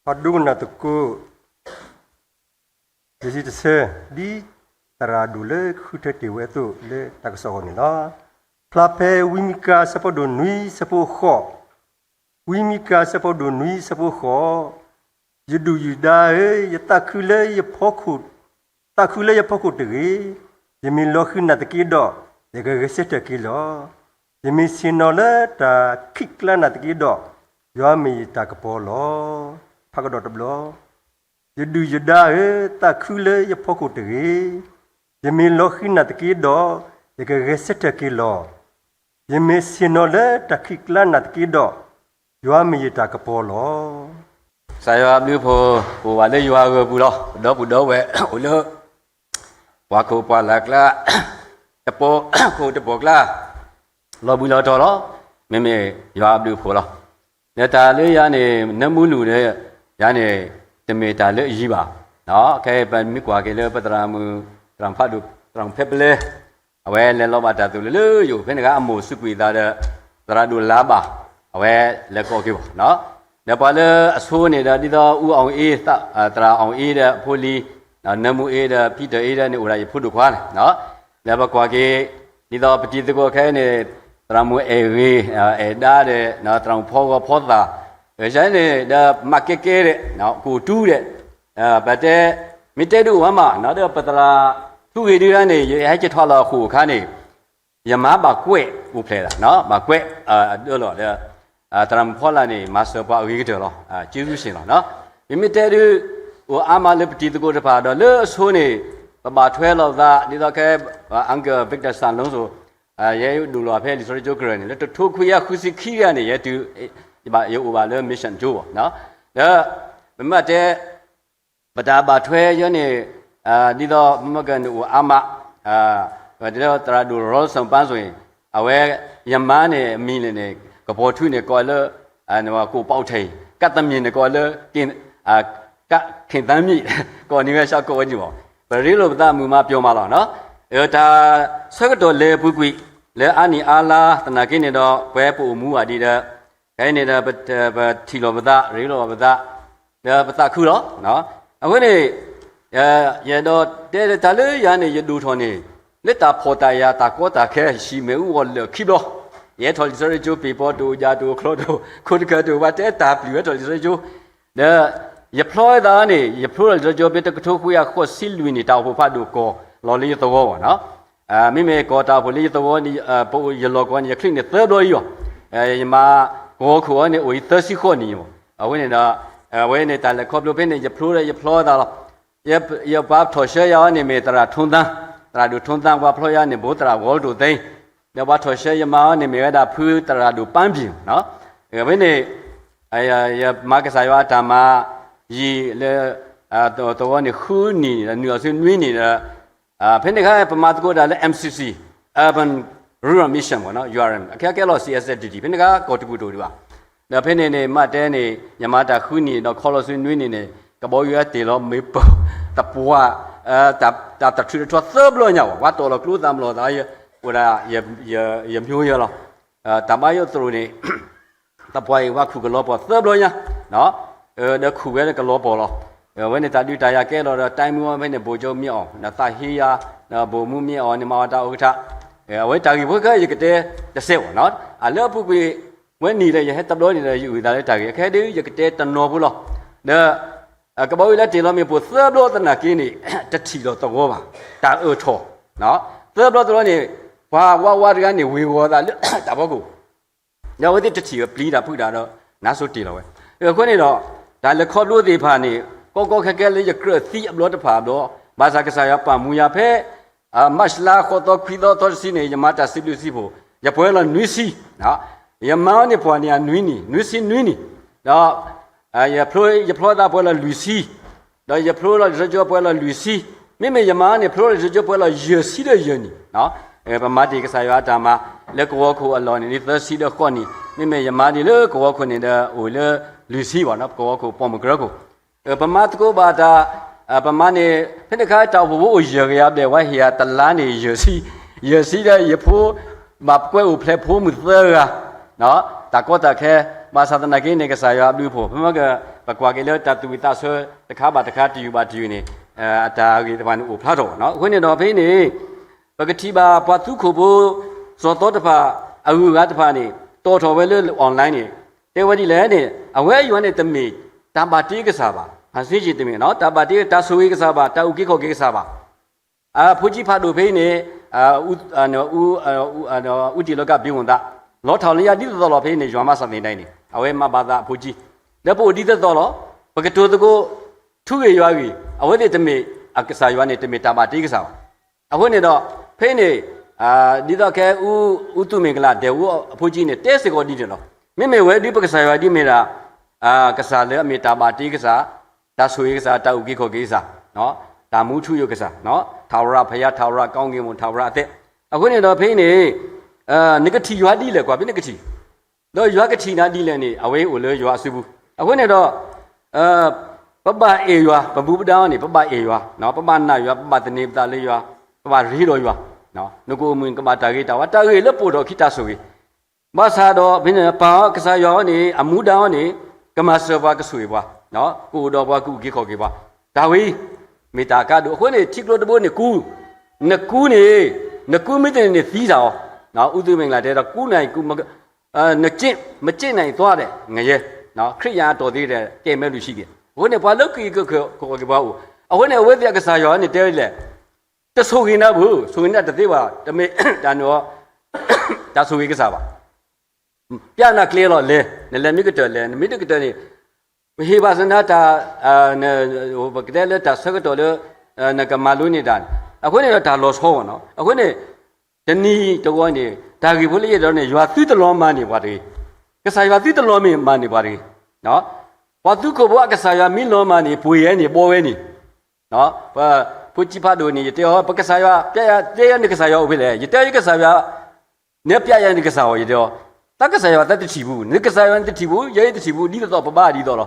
ပဒိကနၣ်သကိး တဆံတဆၢ, ဒ်သရၣ်ဒိၣ်လၢဃုထၢတ့ၢ်ဝဲအသိးလၢတၢ်ကစီၣ်အဂီၢ်န့ၣ်လီၤ. ဖျါဖဲဝံမံကၤဆၢဖိဒိၣ်နွံဆၢဖိဃိး, ဝံမံကၤဆၢဖိဒိၣ်နွံဆၢဖိဃိး, ယဒုၣ်ယဒါဧၢ, ယသးခုလၢယဖီခိၣ်, သးခုလၢယဖီခိၣ်တဂ့ၤ. ယမ့ၢ်လီၤဃံၤနာ်သက့ဒီး, ယကဂဲၤဆၢထၢၣ်က့ၤလီၤ. ယမ့ၢ်ဆ့ၣ်နီၤလၢတၢ်ခံးကျါနာ်သက့ဒီး, ယွၤမ့ၢ်ယတၢ်ကပီၤလီၤ. ဖးကဒီးတဘျီ, ယဒုၣ်ယဒါဧၢ, သးခုလၢယဖီခိၣ်တဂ့ၤ. ယမ့ၢ်လီၤဃံၤနာ်သက့ဒီး, ယကဂဲၤဆၢထၢၣ်က့ၤလီၤ. ယမ့ၢ်ဆ့ၣ်နီၤလၢတၢ်ခံးကျါနာ်သက့ဒီး, ယွၤမ့ၢ်ယတၢ်ကပီၤလီၤ. ကစၢ်ယွၤအဘျုးအဖှိၣ် အိၣ်ဘၣ်လၢယွၤအဂီၢ်ပူၤလီၤ. ပဒီပုၢ်ဒီဝဲၢ်အိၣ်လၢ ပှၤခိၣ်ပှၤလၢ်ကျါ, တပီၤခိၣ်တပီၤကျါ, လီၤဘှံးလီၤတီၤလီၤ. မ့မ့ၢ်ယွၤအဘျုးအဖှိၣ်လီၤ. ဒီးတၢ်လၢယၤန့ၣ် နၢမူလူၢ်ဒီး ယၤန့ၣ် တမ့ၢ်တၢ်လၢအယံၤဘၣ်. ခဲအံၤပမ့ၢ်ကွၢ်က့ၤလၢပသရၣ်မုၣ် သရၣ်ဖးဒိၣ် သရၣ်ဖဲပလဲ အဝဲလဲၤလီၤဘၣ်တၢ်သိၣ်လိလၢယအိၣ်ဖဲန့ၣ်ဂ့ၤ အမိၢ်စူးကွံာ်သးဒီး သရၣ်ဒိၣ်လါဘၣ်, အဝဲလဲၤကိးက့ၤဘၣ်. ဒီးပှၤလၢအဆိန့ၣ်ဒီး ဒ်သိးအူအီၣ်အ့, သရၣ်အီၣ်အ့ဒီးအဖိလံၤ, နၢမူအ့ဒီး ဖံတၢၢ်အ့ဒီး န့ၣ်အိၣ်ဒၣ်ယဖိဒိၣ်ခွါန့ၣ်, ဒီးပကွၢ်က့ၤ ဒ်သိးပတံၤသကိးခဲအံၤန့ၣ် သရၣ်မုၣ်အဲၣ်ဂ့ၤ, အဲၣ်ဒါဒီး သရၣ်မုၣ်ဖီဂီၤဖီသၣ်, ယၤန့ၣ်ဒီး မၤကဲကဲဒီး ကအိၣ်တူၢ်ဒီး ပတဲ မ့ၢ်တဲဒုးအိၣ်ဝဲမး ဒီးပသရၣ်ထူဂ့ၤဒုဒၣ်န့ၣ် ယဟဲက့ၤထီၣ်လီၤအဃိအခါန့ၣ် ယမါဘၣ်ကွဲးအိၣ်ဖျဲၣ်ဒၣ်, ဘၣ်ကွဲး အဒၢလီၤဒီး သရၣ်မုၣ်ဖီလာ်န့ၣ် မၤစၢၤပှၤအဂ့ၤကတၢၢ်လီၤ. က့ၤဆူၣ်ဆ့ၣ်လီၤ. မ့မ့ၢ်တဲဒုး အိၣ်အါမးလၢပတံၤသကိးတဖၣ်ဒီး လၢအဆိန့ၣ် ပဘၣ်ထွဲလီၤပသး ဒ်သိးခဲ uncle Victor Salonso ယဲဒိၣ်လီၤဖဲလံာ်စီဆှံကရၢၢ်န့ၣ် လၢတထိခွံကယၤဃုဆံခံဂၤန့ၣ် ယဲတုၤ ယအိၣ်ဘၣ်လၢ mission ကၠိဘၣ်, ဒီး ပမ့ၢ်တဲ ပတၢ်ဘၣ်ထွဲယဲန့ၣ် ဒ်သိးမ့ၢ်ကန့ၣ်အိၣ်အါမး ဒီးသရၣ်ဒိၣ် Rawson ပၢ်စိၤန့ၣ် အဝဲ ယမါန့ၣ် အမံၤန့ၣ်န့ၣ် ကပီၤထူန့ၣ် ကိးလၢ ကိၣ်ပီးထံး, ကၣ်သမံၤန့ၣ် ကိးလၢ ကၣ်ခ့ၣ်သၣ်မံၤ, ကိးနံၤဝဲဆၣ်ကိးဝဲန့ၣ်ဘၣ်. ပရ့လိာ်ပသးမုာ်မးပျီၤမးလီၤ. တၢ်ဆၢကတီၢ်လဲၤပူၤကွံာ် လၢအါနံၣ်အါလါသနာ်က့န့ၣ်ဒီး ပဝဲပအိၣ်မူဘၣ်ဒံးဒီး ခဲအံၤန့ၣ်ဒီး ပထံၣ်လိာ်ပသး ရ့လိာ်ပသး ဒီးပသးခုလီၤ. အဃိန့ၣ် ယအဲၣ်ဒိးတဲတၢ်လၢယၤန့ၣ် ယဒိၣ်ထီၣ်န့ၣ် လၢတၢ်ဖှီၣ်တၢ်ယာ်တၢ်ကီတၢ်ခဲ ဟံၣ်မဲာ်အူအီၣ်လၢာ်ခံဘျီ, ယဟဲထီၣ်လံာ်စီဆှံကၠိ ပ့ၤပီတအိၣ် ယၤတအိၣ် ချီတအိၣ် ခိတခၢၣ်တအိၣ် ဘၣ်တဲတၢ်ပျုၢ်ဝဲထီၣ်လံာ်စီဆှံကၠိ ဒီး ယဖျီဝဲသးန့ၣ် ယဖျိထီၣ်လံာ်စီဆှံကၠိ ဖဲတကထိခွံကယၤဃိးဆံလွံၢ်နံၣ် တၢ်အိၣ်ဖှိၣ်ဖးဒိၣ်ကီၢ်လီၤလၢယသဝီဘၣ်နီၤ. မ့မ့ၢ်ကီၢ်တၢ်အိၣ်ဖှိၣ်လၢယသဝီန့ၣ် ပအိၣ်ယလီၢ်ကဝီၤန့ၣ် ယချံးန့ၢ်သၢဘျီအံၤလီၤ. ယမၤကဝီၤခိၣ်အီၤန့ၣ် အိၣ်အံၤသၢဆံဃိးနံၣ်လီၤ. အဃိန့ၣ်ဒီး အဝဲန့ၣ်တၢ်လဲၤခီဖျိဖဲန့ၣ် ယဖျိဒီးယဖျီဝဲသးလီၤ. ယပှၤထီၣ်ဆှၢယၤအီၤန့ၣ်မ့ၢ်သရၣ်ထိသၣ်, သရၣ်ဒိၣ်ထိသၣ် ပှၤဖျီယၤန့ၣ် ဘိသရၣ်ဝီၤဒိၣ်သ့, ဒီးပှၤထီၣ်ဆှၢယမါအီၤန့ၣ်မ့ၢ်ဝဲဒၣ်ဖုသရၣ်ဒိၣ်ပၢ်ဘံၣ်, အဝဲန့ၣ် ယမၤကစၢ်ယွၤအတၢ်မၤ ယံာ်လၢ သဝီန့ၣ်ဃုနံၣ် နုာ်လီၤဆူနွံနံၣ်ဒီး ဖဲန့ၣ်အခါ ပမၤသကိးတၢ်လၢ MCC, Urban Rural Mission မ့ၢ်နီၤ URM အခဲကဲလီၤ စီ SSDD ဖဲန့ၣ်အခါ ကီၢ်တကူၣ်တအိၣ်ဒံးဘၣ်. ဒီးဖဲန့ၣ်န့ၣ် မ့ၢ်တဲန့ၣ် ယမၤတၢ်ဃုနံၣ်ဒီးခီလီၤဆူနွံနံၣ်န့ၣ် ကဘီယူၤတ့ၢ်လီၤမ့ၢ်ပ သပှၢ် တၢ်တထူးတထီသၢဘျီညါဘၣ် ပှၤတီၢ်လီၤကျိသးမလီၤသး အိၣ်ဒၣ် ယမၠိယဲလီၤ. တၢ်ဘါယိၣ်သရိာ်န့ၣ် သပှၢ်အံၤ ပှၤခူၣ်ကလီၤပှီၢ်သၢဘျီညါ ဒီးခူၣ်ဝဲလၢကလီၤပှီၢ်လီၤ. အဝဲန့ၣ်တၢ်ဒုးတၢ်ယၤကဲလီၤဒီး တိုင်းမှူး ဖဲန့ၣ် ဗိုလ်ချုပ်မင်းအောင် ဒီးသးဟ့ယၤ ဗိုလ်မှူးမင်းအောင်န့ၣ် မၤဝဲတၢ်အိၣ်ကထး အဝဲတၢ်ဂ့ၢ်ဖိခဲ ယကတဲတစဲးဘၣ်နီၤ. အလၢအပူၤကွံာ် ဝဲနံၣ်လၢယဟဲတဘျီန့ၣ်ဒီး ယအုၣ်သးလၢတၢ်ဂ့ၢ် အခဲဒုး ယကတဲတနီၤဖိလီၤ. ဒီး ကဘီယူၤလၢတ့ၢ်လီၤမ့ၣ်ပိၢ်သၢဘျီသနာ်က့န့ၣ် တထံၣ်လီၤသဝီဘၣ် တၢ်အၢၣ်ထီၣ် သၢဘျီသဝီန့ၣ် ပှၤဝါဝါတဂၤန့ၣ် ဝ့ၤဝီၤသးလၢတၢ်ဖီခိၣ် ဒီးအဝဲသ့ၣ်တထံၣ်ပျံၤတၢ်ဖုးတၢ်ဒီး နါစိၤတ့ၢ်လီၤဝဲ. အဃိန့ၣ်ဒီး တၢ်လဲၤခီဖျိသ့ၣ်တဖၣ်န့ၣ် ကီကီခဲခဲလၢယကြၢးသံအဘျီတဖၣ်အဘျီ ဘၣ်ဆၣ်ကစၢ်ယွၤပာ်မူယၤဖဲ မၢ်ၡးလါ ဃိးသီခွံသီသီတဆံန့ၣ် ယမၤတၢ်စံးဘျုးစံးဖှိၣ် ယပှဲၤလီၤနွံဆံ ယမါအီၤန့ၣ်ပှၤန့ၣ် အနွံနံၣ် နွံဆံနွံနံၣ် ဒီး ယဖျိသးပှဲၤလီၤလွံၢ်ဆံ ဒီးယဖျိလီၤလံာ်စီဆှံကၠိပှဲၤလီၤလွံၢ်ဆံ, မ့မ့ၢ်ယမါန့ၣ် ဖျိလီၤလံာ်စီဆှံကၠိပှဲၤလီၤယဲၢ်ဆံဒီးယဲၢ်နံၣ်, ပမၤတ့ၢ်ကစၢ်ယွၤအတၢ်မၤ လၢကဝီၤခိၣ်အလီၢ်န့ၣ် ဒ်သၢဆံဒီးဃိးနံၣ်, မ့မ့ၢ်ယမါဒ်လၢကဝီၤခိၣ်န့ၣ်ဒီးအိၣ်လၢလွံၢ်ဆံဘၣ်နီၤ, ကဝီၤခိၣ်ပိာ်မုၣ်ကရၢခိၣ်, ပမၤသကိးဘၣ်တၢ်, ပမၤန့ၣ် ဖဲန့ၣ်ခါတၢ်အိၣ်ဖှိၣ်ဖိအိၣ်ယဲၢ်ကယၤဘျဲၣ်ဝဲဟ့ၣ်ယၤတလါန့ၣ် ယဲၢ်ဆံ, ယဲၢ်ဆံဒီးယဖိ ဘၣ်ကွဲအိၣ်ဖျဲၣ်ဖိမုၣ်သၢဂၤ တၢ်ကီတၢ်ခဲ, ဘၣ်ဆၣ်သနာ်က့န့ၣ် ကစၢ်ယွၤအဘျုးအဖှိၣ် ဖဲမ့ၢ်က ပကွၢ်က့ၤလၢတၢ်သူၣ်ဝံၣ်သးဆၢတခါဘၣ်တခါ တယုၢ်ဘၣ်တယုၢ်န့ၣ် အတၢ်ဂ့ၢ်တဖၣ်န့ၣ်အိၣ်ဖျါထီၣ်နီၤ. အဃိန့ၣ်ဒီးဖဲအံၤန့ၣ် ပကထံၣ်ဘၣ်ပှၤသူခိၣ်ဖိ စီၤသီတဖၣ် အဂုၤအဂၤတဖၣ်န့ၣ် တီၣ်ထီၣ်ဝဲလၢ online န့ၣ် တဲဝဲဒ်လဲၣ်န့ၣ် အဝဲယွၤန့ၣ်တမ့ၢ်တၢ်ဘၣ်တ့ကစၢ်ဘၣ်, ဖၣ်စ့ၣ်တမ့ၢ် တၢ်ဘၣ်တ့ တၢ်ဆိၣ်ဂ့ၤကစၢ်ဘၣ်, တၢ်အုၣ်က့ၤခီၣ်က့ၤကစၢ်ဘၣ်. အဖိကၠံဖးဒိၣ်ဖဲအံၤန့ၣ် ဦးတည်လောက ဘ့ဝံသး လီၤထီၣ်လၢယၤဒ်သိးသိးလီၤ. ဖဲအံၤန့ၣ် ယွၤမၤစၢ်သ့ၣ်ဒၣ်အံၤန့ၣ် အဝဲမၤဘၣ်သးအဖိကၠံ လၢပအိၣ်ဒ်သိးသိးလီၤ. ပကတိၤသကိး ထူဂ့ၢ်ယွၤဂ့ၢ် အဝဲသ့ၣ်တမ့ၢ် အကစၢ်ယွၤန့ၣ် တမ့ၢ်တၢ်ဘၣ်တ့ကစၢ်ဘၣ်. အဃိန့ၣ်ဒီး ဖဲအံၤန့ၣ် ဒ်သိးခဲ ဦးသူမင်္ဂလာ ဒဲးဝိအဖိကၠံန့ၣ် တဲစ့ၢ်ကီးဒ်န့ၣ်လီၤ. မ့မ့ၢ်ဝဲဒ်ပကစၢ်ယွၤဒ်မ့ၢ်ဒၣ် ကစၢ်လၢအမ့ၢ်တၢ်ဘၣ်တ့ကစၢ်, တၢ်ဆိၣ်ဂ့ၤကစၢ်, တၢ်အုၣ်က့ၤခီၣ်က့ၤကစၢ်, တၢ်မူထူယိာ်ကစၢ်, ထာဝရဘုရား, ထာဝရကောင်းကင်ဘုံ, ထာဝရအသက်. အဃိန့ၣ်ဒီးဖဲအံၤန့ၣ် နကထံၣ်ယွၤဒ်လဲၣ် ကွၢ်ဖဲနကထံၣ် ဒီးယွၤကထံၣ်နၤဒ်လဲၣ်န့ၣ် အဝဲအိၣ်လၢယွၤအစုပူၤ. အဃိန့ၣ်ဒီး ပဘၣ်အဲၣ်ယွၤ, ပမူပဒါအီၤန့ၣ် ပဘၣ်အဲၣ်ယွၤ, ပဘၣ်နာ်ယွၤ, ပဘၣ်သန့ၤပသးလၢယွၤ, ပဘၣ်ရ့ဒီးယွၤ, နကအိၣ်မုာ်န့ၣ် ကဘၣ်တၢ်ဂ့ၤတၢ်ဝါ, တၢ်ဂ့ၤလၢပအိၣ်ဒီးခံတၢ်ဆိၣ်ဂ့ၤ ဘၣ်ဆၣ်ဒီး ဖဲန့ၣ် ပၢ်ကစၢ်ယွၤအီၤန့ၣ် အမူဒါအီၤန့ၣ် ကမၤစၢၤပှၤ ကဆိၣ်ဂ့ၤပှၤ, ကအိၣ်ဒီးပှၤ ကအုၣ်က့ၤခီၣ်က့ၤပှၤ, တၢ်ဝဲအံၤ မ့ၢ်တၢ်အကါဒိၣ်. အဃိန့ၣ် ထံကျိတဘိန့ၣ် ကူ, နကူန့ၣ် နကူမ့ၢ်တန့ၢ်န့ၣ် သံတၢ်အီၤ, ဦးသူမင်္ဂလာ တဲဒီး ကူနၤအံၤ ကူ မကျင့် မကျင့်နၤအံၤ သွား ဒီး ငရဲ, ခရစ်ယာန်အတော်သ့ဒီး ကဲမဲာ်လူၤဆံးက့ၤ. အဃိန့ၣ် ပှၤလၢကအုၣ်က့ၤခီၣ်က့ၤပှၤအိၣ်, အဃိန့ၣ် အဝဲသ့ၣ်အကစၢ်ယွၤန့ၣ် တဲဝဲဒ်လဲၣ် တဆိၣ်ဂ့ၤနၤဘၣ်, ဆိၣ်ဂ့ၤနၤတသ့ဘၣ်, တမ့ၢ်တၢ်န့ၣ်အီၤ တၢ်ဆိၣ်ဂ့ၤကစၢ်ဘၣ်. ပျဲနၤကျဲလီၤ လဲၤ, နလဲၤမ့ၢ်ကတၢၢ်လဲၤ, နမ့ၢ်တကတၢၢ်န့ၣ် ပဟ့ၣ်ဘၣ်စနၤတၢ် ပကတဲလၢတၢ်ဆၢကတီၢ်လၢ နကမၤလိန့ၢ်တၢ်န့ၣ်, အဃိန့ၣ်ဒီးတၢ်လီၤဆီဂီၢ်နီၤ. အဃိန့ၣ် တနံၤတဝီန့ၣ် တၢ်ဂ့ၢ်ဖိလၢယအဲၣ်ဒိးန့ၣ် ယွၤသုတလီၤမၢ်န့ၢ်ပှၤတဂ့ၤ, ကစၢ်ယွၤသုတလီၤမၢ်န့ၢ်ပှၤတဂ့ၤ. ပှၤသူခိၣ်ဖိအကစၢ်ယွၤမ့ၢ်လီၤမၢ်န့ၣ် ပှ့ၤဝဲန့ၣ် ဘီဝဲန့ၣ် ပဖိကၠံဖးဒိၣ်န့ၣ် ယတဲအီၤ ပကစၢ်ယွၤ ပျဲယၤ တဲယၤနကစၢ်ယွၤအိၣ်ဖဲလဲၣ်, ယတဲအီၤယကစၢ်ယွၤ နပျဲယၤနကစၢ်အီၤ ယတဲအီၤ, တၢ်ကစၢ်ယွၤတၢ်တထံၣ်ပူၤ, နကစၢ်ယွၤနတထံၣ်ပူၤ, ယဲယတထံၣ်ပူၤ ဒ်သိးသိးပဘါဒ်သိးလီၤ.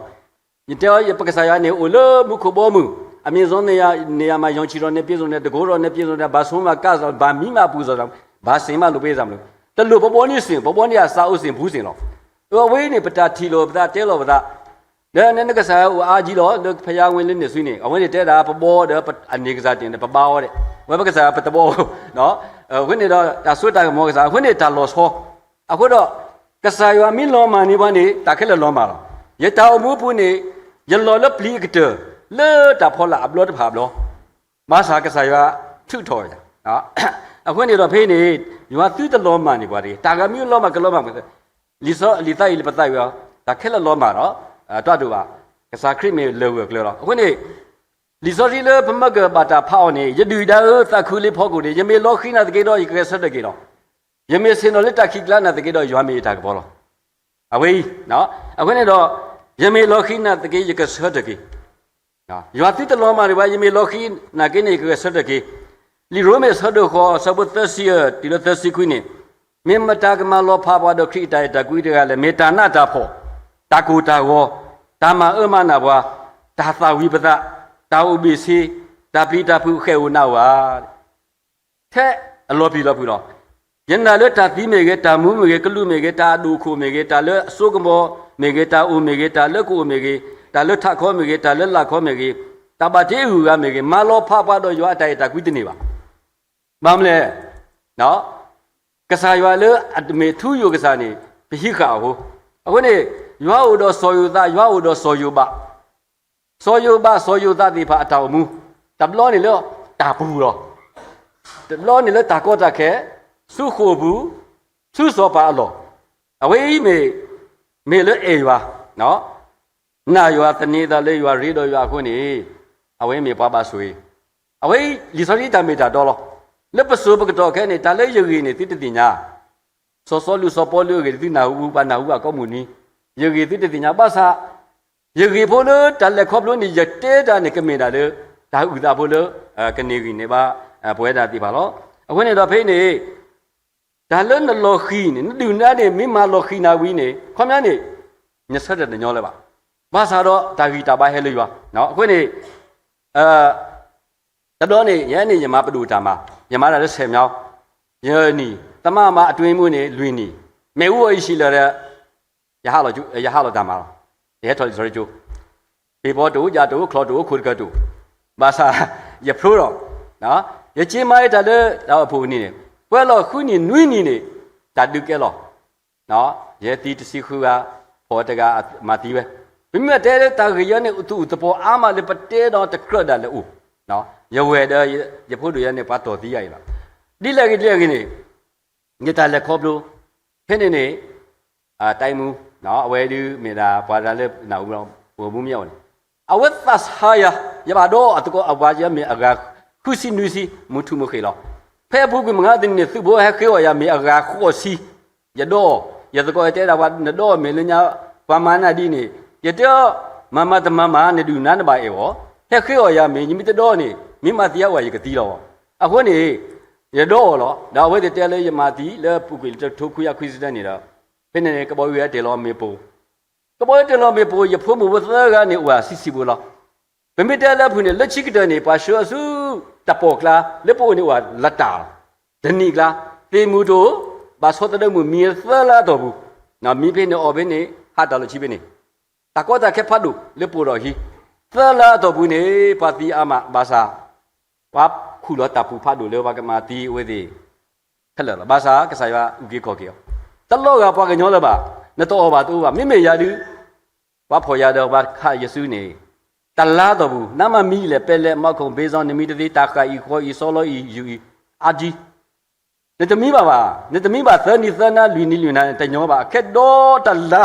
ယတဲအီၤ ပကစၢ်ယွၤန့ၣ် အိၣ်လၢမူခိၣ်ဘီမုၢ်, အမြင့်ဆုံးနေရာ, နေရာမှာ ရောင်ခြည်တော်နဲ့ ပြည့်စုံတယ်, တန်ခိုးတော်နဲ့ ပြည့်စုံတယ်, ဘာဆိုးမကစ ဘာမီးမပူၤစ ဘာစင်မလုပ်ပေးစ တလိၣ်ပဘီန့ၣ်စ့ၢ်, ပဘီန့ၣ်အစးအိၣ်စ့ၢ် ဘူးစ့ၢ်လီၤ. အဝဲအံၤန့ၣ် ပတၢ်ထံၣ်လိာ်ပသး တဲလိာ်ပသး ဒီးနကစၢ်ယွၤအိၣ်အါကံလီၤ လၢဖယါဝဲလၢန့ၣ်ဆူန့ၣ် အဝဲန့ၣ်တဲဒၣ် ပဘီဒီး အန့ၢ်ကစၢ်တ့ၢ်န့ၣ် ပဘါအီၤဒဲး, ဝဲပကစၢ်ယွၤပတဘီ, အဃိန့ၣ်ဒီး တၢ်စိတၢ်ကမီၤကစၢ် အဃိန့ၣ် တၢ်လီၤဆီ, အဃိဒီး ကစၢ်ယွၤမ့ၢ်လီၤမၢ်န့ၢ်ပှၤန့ၣ် တၢ်ခဲလၢာ်လီၤမၢ်လီၤ. ယတၢ်အိၣ်မူအပူၤန့ၣ် ယလီၤလၢပျံၤအကတၢၢ် လၢတၢ်ဖီလာ်အဘျီတဖၣ်အဘျီ ဘၣ်ဆၣ်ကစၢ်ယွၤထုးထီၣ်ယၤ, အဃိန့ၣ်ဒီးဖဲအံၤန့ၣ် ယွၤသုတလီၤမၢ်န့ၢ်ပှၤတဂ့ၤ, တၢ်ဂၤမ့ၢ်လီၤမၢ်ကလီၤမၢ်, လံာ်သးအံၤလၢပသးဝံၤအီၤ တၢ်ခဲလၢာ်လီၤမၢ်ဒီး တၢ်ဒိၣ်ဘၣ်, ကစၢ်ခရံာ်မ့ၢ်လၢၢ်ဂၢၢ်ကျၢၤလီၤ. အဃိန့ၣ် လံာ်စီဆှံလၢပမ့ၢ်ကဘၣ်တၢ်ဖးအီၤန့ၣ် ယဒုၣ်ဒါဧၢ သးခုလံဖီခိၣ်န့ၣ်, ယမ့ၢ်လီၤဃံၤနၤသက့ဒီး ယကဂဲၤဆၢထၢၣ်က့ၤလီၤ. ယမ့ၢ်ဆ့ၣ်နီၤလၢတၢ်ခံးကျါနၤသက့ဒီး ယွၤမ့ၢ်ယတၢ်ကပီၤလီၤ. အဝဲအံၤ, အဃိန့ၣ်ဒီး ယမ့ၢ်လီၤဃံၤနၤသက့ ယကဂဲၤဆၢထၢၣ်က့ၤ ယွၤသုတလီၤမၢ်န့ၢ်ပှၤ, ယမ့ၢ်လီၤဃံၤနၤက့န့ၣ် ယကဂဲၤဆၢထၢၣ်က့ၤ. လံာ်ရိမ့ၤအဆၢဒိၣ်ဃိး အဆၢဖိသၢဆံ တုၤလၢသၢဆံခွံန့ၣ်, မ့ၢ်မတၤကမၤလီၤဖးပှၤဒီးခရံာ်အတၢ်အဲၣ်တၢ်ကွံတဂၤလဲၣ်. မ့ၢ်တၢ်နးတၢ်ဖှီၣ်, တၢ်ကိၢ်တၢ်ဂီၤ, တၢ်မၤအၢမၤနးပှၤ, တၢ်သၣ်ဝံၤပသး, တၢ်အိၣ်ဘ့ၣ်ဆ့, တၢ်ပျံၤတၢ်ဖုးဃဲၣ်အိၣ်နးအိၣ်ဧါ ထဲအလီၤပျံၤလီၤဖုးလီၤ. ယနာ်လၢတၢ်သံမ့ၢ်ဂ့ၤ, တၢ်မူမ့ၢ်ဂ့ၤ, ကလူးမ့ၢ်ဂ့ၤ, တၢ်အဒိၣ်ခိၣ်မ့ၢ်ဂ့ၤ, တၢ်လၢအစိကမီၤမ့ၢ်ဂ့ၤ, တၢ်အိၣ်မ့ၢ်ဂ့ၤ, တၢ်လၢကအိၣ်မ့ၢ်ဂ့ၤ, တၢ်လၢထးခီမ့ၢ်ဂ့ၤ, တၢ်လၢလာ်ခီမ့ၢ်ဂ့ၤ, တၢ်ဘၣ်တ့အဂုၤအဂၤမ့ၢ်ဂ့ၤ, မၤလီၤဖးပှၤဒီးယွၤအတၢ်အဲၣ်တၢ်ကွံတန့ၢ်ဘၣ်. ဘၣ်မနုၤလဲၣ် ကစၢ်ယွၤလၢအမ့ၢ်ထူယိာ်ကစၢ်န့ၣ် ပဟံးဃာ်အီၤအဃိ, အဃိန့ၣ် ယွၤအိၣ်ဒီးစီၤယိၤသး, ယွၤအိၣ်ဒီးစီၤယိၤဘး, စီၤယိၤဘး စီၤယိၤသးသ့ၣ်တဖၣ်အတၢ်အိၣ်မူ, တဘျီန့ၣ်လၢတၢ်ပူၤလီၤ, တဘျီန့ၣ်လၢတၢ်ကီတၢ်ခဲ, ဆူဃိာ်ပူၤ, ဆူစီၤပၤအလီၢ်, အဝဲအံၤမ့ၢ်, မ့ၢ်လၢအဲၣ်ယွၤ, နာ်ယွၤ သန့ၤသးလၢယွၤ ရ့ဒီးယွၤအဃိန့ၣ်, အဝဲမ့ၢ်ပှၤဘၣ်ဆိၣ်ဂ့ၤ, အဝဲအံၤ လံာ်စီဆှံတၢ်မ့ၢ်တၢ်တီလီၤ. လၢပစိၤပကတီၢ်ခဲအံၤန့ၣ် တၢ်လၢယဂ့ၢ်န့ၣ် သုတသ့ၣ်ညါ, စီၤစီလူး စီၤပီလူးအဂ့ၢ်န့ၣ် သုနၢ်ဟူ ပှၤနၢ်ဟူဘၣ်ကိးမုၢ်နံၤ, ယဂ့ၢ်သုတသ့ၣ်ညါ, ဘၣ်ဆၣ် ယဂ့ၢ်ဖိလၢတၢ်လဲၤခီဖျိန့ၣ် ယတဲတၢ်န့ၣ် ကမ့ၢ်ဒၣ်လၢ တၢ်အုၣ်သးဖိလၢ ကန့ၢ်ဂံၢ်န့ၢ်ဘါ ပဝဲဒၣ်သ့ၣ်တဖၣ်လီၤ. အဃိန့ၣ်ဒီးဖဲအံၤန့ၣ် တၢ်လၢနလီၤဃံၤန့ၣ် နဒုၣ်နဒါန့ၣ် မ့ၢ်မၤလီၤဃံၤနၤဝံၤန့ၣ် ခီပညီန့ၣ် နဆၢထၢၣ်တညီလၢၤဘၣ်. ဘၣ်ဆၣ်ဒီးတၢ်ဂံၢ်တၢ်ဘါဟဲလၢယွၤ, အဃိန့ၣ် တဘျီန့ၣ် ယဲန့ၣ် ယမၤပဒိၣ်တၢ်မၤ, ယမၤတၢ်လၢဆဲးမျီ, ယနံၤ သမါမၤ အတွင်းမှု န့ၣ် လွံၢ်နံၣ်, မ့ၣ်အူအီၤယဟံးလၢာ်ဒီး ယဟးလီၤတၢ်မၤလီၤ, ယဟဲထီၣ်လံာ်စီဆှံကၠိ, ပ့ၤဘီတအိၣ် ယၤတအိၣ် ချီတအိၣ် ခိၣ်တကၢၢ်တအိၣ်, ဘၣ်ဆၣ် ယဖျိဒီး ယက့မၤအတၢ်လၢတၢ်အိၣ်ဖှိၣ်ပူၤန့ၣ်န့ၣ် ပှဲၤလီၤဃုနံၣ်နွံနံၣ်န့ၣ် တၢ်ဒုးကဲလီၤ. ယဲသံတဆံဃုဂၤ, ဖီၣ်တဂၤမၤသံဝဲ, ပမ့ၢ်တဲလၢတၢ်ဂ့ၢ်ယဲန့ၣ် သူၣ်အုးသပှီၤအါမးလၢပတဲဒီးတကြၢးဒၣ်လဲာ်အိၣ်, ယဝဲၢ်ဒီးယဖိဒိၣ်ယဲန့ၣ် ပှၤတီၢ်သံယၤအံၤလီၤ. ဒ်လဲၣ်ဂ့ၤဒ်လဲၣ်ဂ့ၤန့ၣ် ယတၢ်လဲၤခီဖျိ ဖဲန့ၣ်န့ၣ် တၢ်အံၤမူ အဝဲဒုးမ့ၢ်ဒၣ်ပှၤတဂၤလၢ ပူၤမူမ့ၢ်အီၤန့ၣ် အဝဲသးဆါယၤ, ယဘၣ်ဒီးအသကိးအဝၤယဲမ့ၢ်အဂၤဃုဆံနွံဆံ မုၢ်ထူၣ်မုၢ်ဃ့ၢ်လီၤ. ဖဲအပူၤကွံာ်မုၢ်ဂၤတနံၤန့ၣ် သုးဖိဟဲဃ့အီၣ်ယၤမ့ၢ်အဂၤဃိးဆံ, ယဒီး, ယသကိးယတဲဒၣ်ပှၤ နဒီးမ့ၢ်လၢညါ ပှၤမၤနၤဒ်န့ၣ်, ယတဲအီၤ မၤမၤတမၤမၤ နဒုၣ်နၤနဘၣ်အဲၣ်အီၤ, ဟဲဃ့အီၣ်ယၤမ့ၢ် ယမ့ၢ်တဒီးန့ၣ် မ့ၢ်မၤသံအဝဲယကသံလီၤ. အဃိန့ၣ် ယဒီးအီၤလီၤ. ဒီးအဝဲသ့ၣ်တဲလၢယမၤသံလၢပူၤကွံာ်လၢတထိခွံကယၤခွံဆံတၢနံၣ်ဒီး ဖဲန့ၣ်န့ၣ် ကဘီယူၤဟဲတ့ၢ်လီၤမ့ၣ်ပိၢ်, ကဘီယူၤတ့ၢ်လီၤမ့ၣ်ပိၢ် ယဖိမုၣ်ဖိသၢဂၤန့ၣ်အိၣ်ဝဲဆံးဆံးဖိလီၤ. ပမ့ၢ်တဲလၢအဖုၣ်န့ၣ် လၢခံကတၢၢ်န့ၣ် ပှၤဆှၢအစုတပီၢ်ကျါ လၢပအိၣ်န့ၣ်အိၣ်ဝဲလၢတၢ်လီၤ. တနံၣ်ကျါ သ့ၣ်မုၢ်တအိၣ်, ဘၣ်ဆီတဒၢမုၢ်မံသၢလါအတီၢ်ပူၤ, မံဖဲန့ၣ်အီၣ်ဖဲန့ၣ် ဟးတၢ်လီၢ်ဆံဖဲန့ၣ်, တၢ်ကီတၢ်ခဲဖးဒိၣ်လၢပအိၣ်ဒီးဟံး, သၢလါအတီၢ်ပူၤန့ၣ် ပှၤသံအါမးဘၣ်ဆၣ် ပှၤခူၣ်လီၤတၢ်ပူၤဖးဒိၣ်လၢပှၤကမၤသံအဝဲသ့ၣ် ခဲလၢာ်လီၤ. ဘၣ်ဆၣ်ကစၢ်ယွၤအုၣ်က့ၤခီၣ်က့ၤအီၤ, တလီၤဂာ်ပှၤကညီလၢၤဘၣ်, နတအီၣ်ဘၣ်တအိၣ်ဘၣ်, မ့မ့ၢ်ယၤဒုး ပှၤဖီၣ်ယၤဒီးပှၤခးယစုန့ၣ်, တလါတီၢ်ပူၤ နမၤမံလဲၣ် ပဲလဲၣ် မီခိၣ် ဘ့စီ နမံတသ့ တၢ်ဃာ်အံၤဃီအံၤ စီလီအံၤယူၤအံၤ အါဒံ နတမံဘၣ်ဘၣ်, နတမံဘၣ်သၢနံၤသၢနါ လွံၢ်နံၤလွံၢ်နၤန့ၣ် တညီဘၣ်, အခဲဒီတလါ,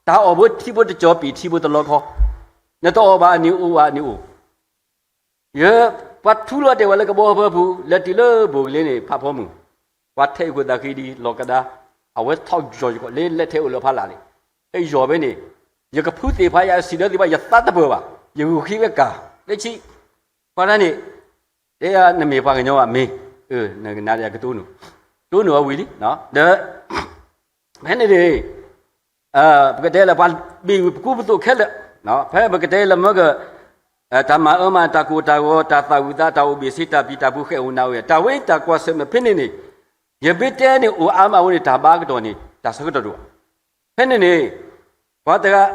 တၢ်အီၣ်ဖိထံဖိတကၠီၤပံာ်ထံဖိတလီခီ, နတအီၣ်ဘၣ်အနံၤအိၣ်ဘၣ်အနံၤအိၣ် ယ, ပှၤထူလီၤတဲာ်ဝဲလၢကဘီဖၢပူၤ လဲၤတုၤလၢဘိၣ်ကလ့န့ၣ် ဖးဖီမုၢ်, ပှၤထဲးအခိၣ်သးဃံဒံး လီၤကဒါ, အဝဲထီၣ်ယီၤယီၤလၢလဲၤထဲးအိၣ်လၢဖးလာ်န့ၣ်, အယီၤဖဲန့ၣ်, ယကဖုသ့ၣ်ဖးယၤ စံးဒီးသ့ၣ်ဘၣ် ယသးတပၢၢ်ဘၣ်, ယဂုာ်ဃံဝဲကၤ, လၢခံ, ပှၤတဂၤန့ၣ်, တဲနမ့ၢ်ပှၤကညီဘၣ်မ့ၢ်, နကနၣ်ဒီးကတိၢ်နီၣ်, တိၢ်နီၣ်အဝံၤလံ, ဒီး ဖဲန့ၣ်န့ၣ် ပကတဲလၢပှၤဘ့ၣ်ဝံၤပကူပသိးခဲလၢာ်, ဖဲပကတဲလၢမ့ၢ်က, တၢ်မၤအၢမၤ တၢ်ကိၢ်တၢ်ဂီၤ တၢ်သၣ်ဝံၤသး တၢ်အိၣ်ဘ့ၣ်ဆ့ တၢ်ပျံၤတၢ်ဖုးဃဲးအိၣ်နၢ်အိၣ်ယဲ တၢ်ဝဲတၢ်ကွၢ်ဆၢၣ်မဲာ်ဖဲန့ၣ်န့ၣ်, ယမ့ၢ်တဲန့ၣ်အိၣ်အါမးအဃိန့ၣ် တၢ်ဘါကတီၢ်န့ၣ် တၢ်ဆၢကတီၢ်ဒိၣ်ဘၣ်. ဖဲန့ၣ်န့ၣ်, ပှၤတဂၤ,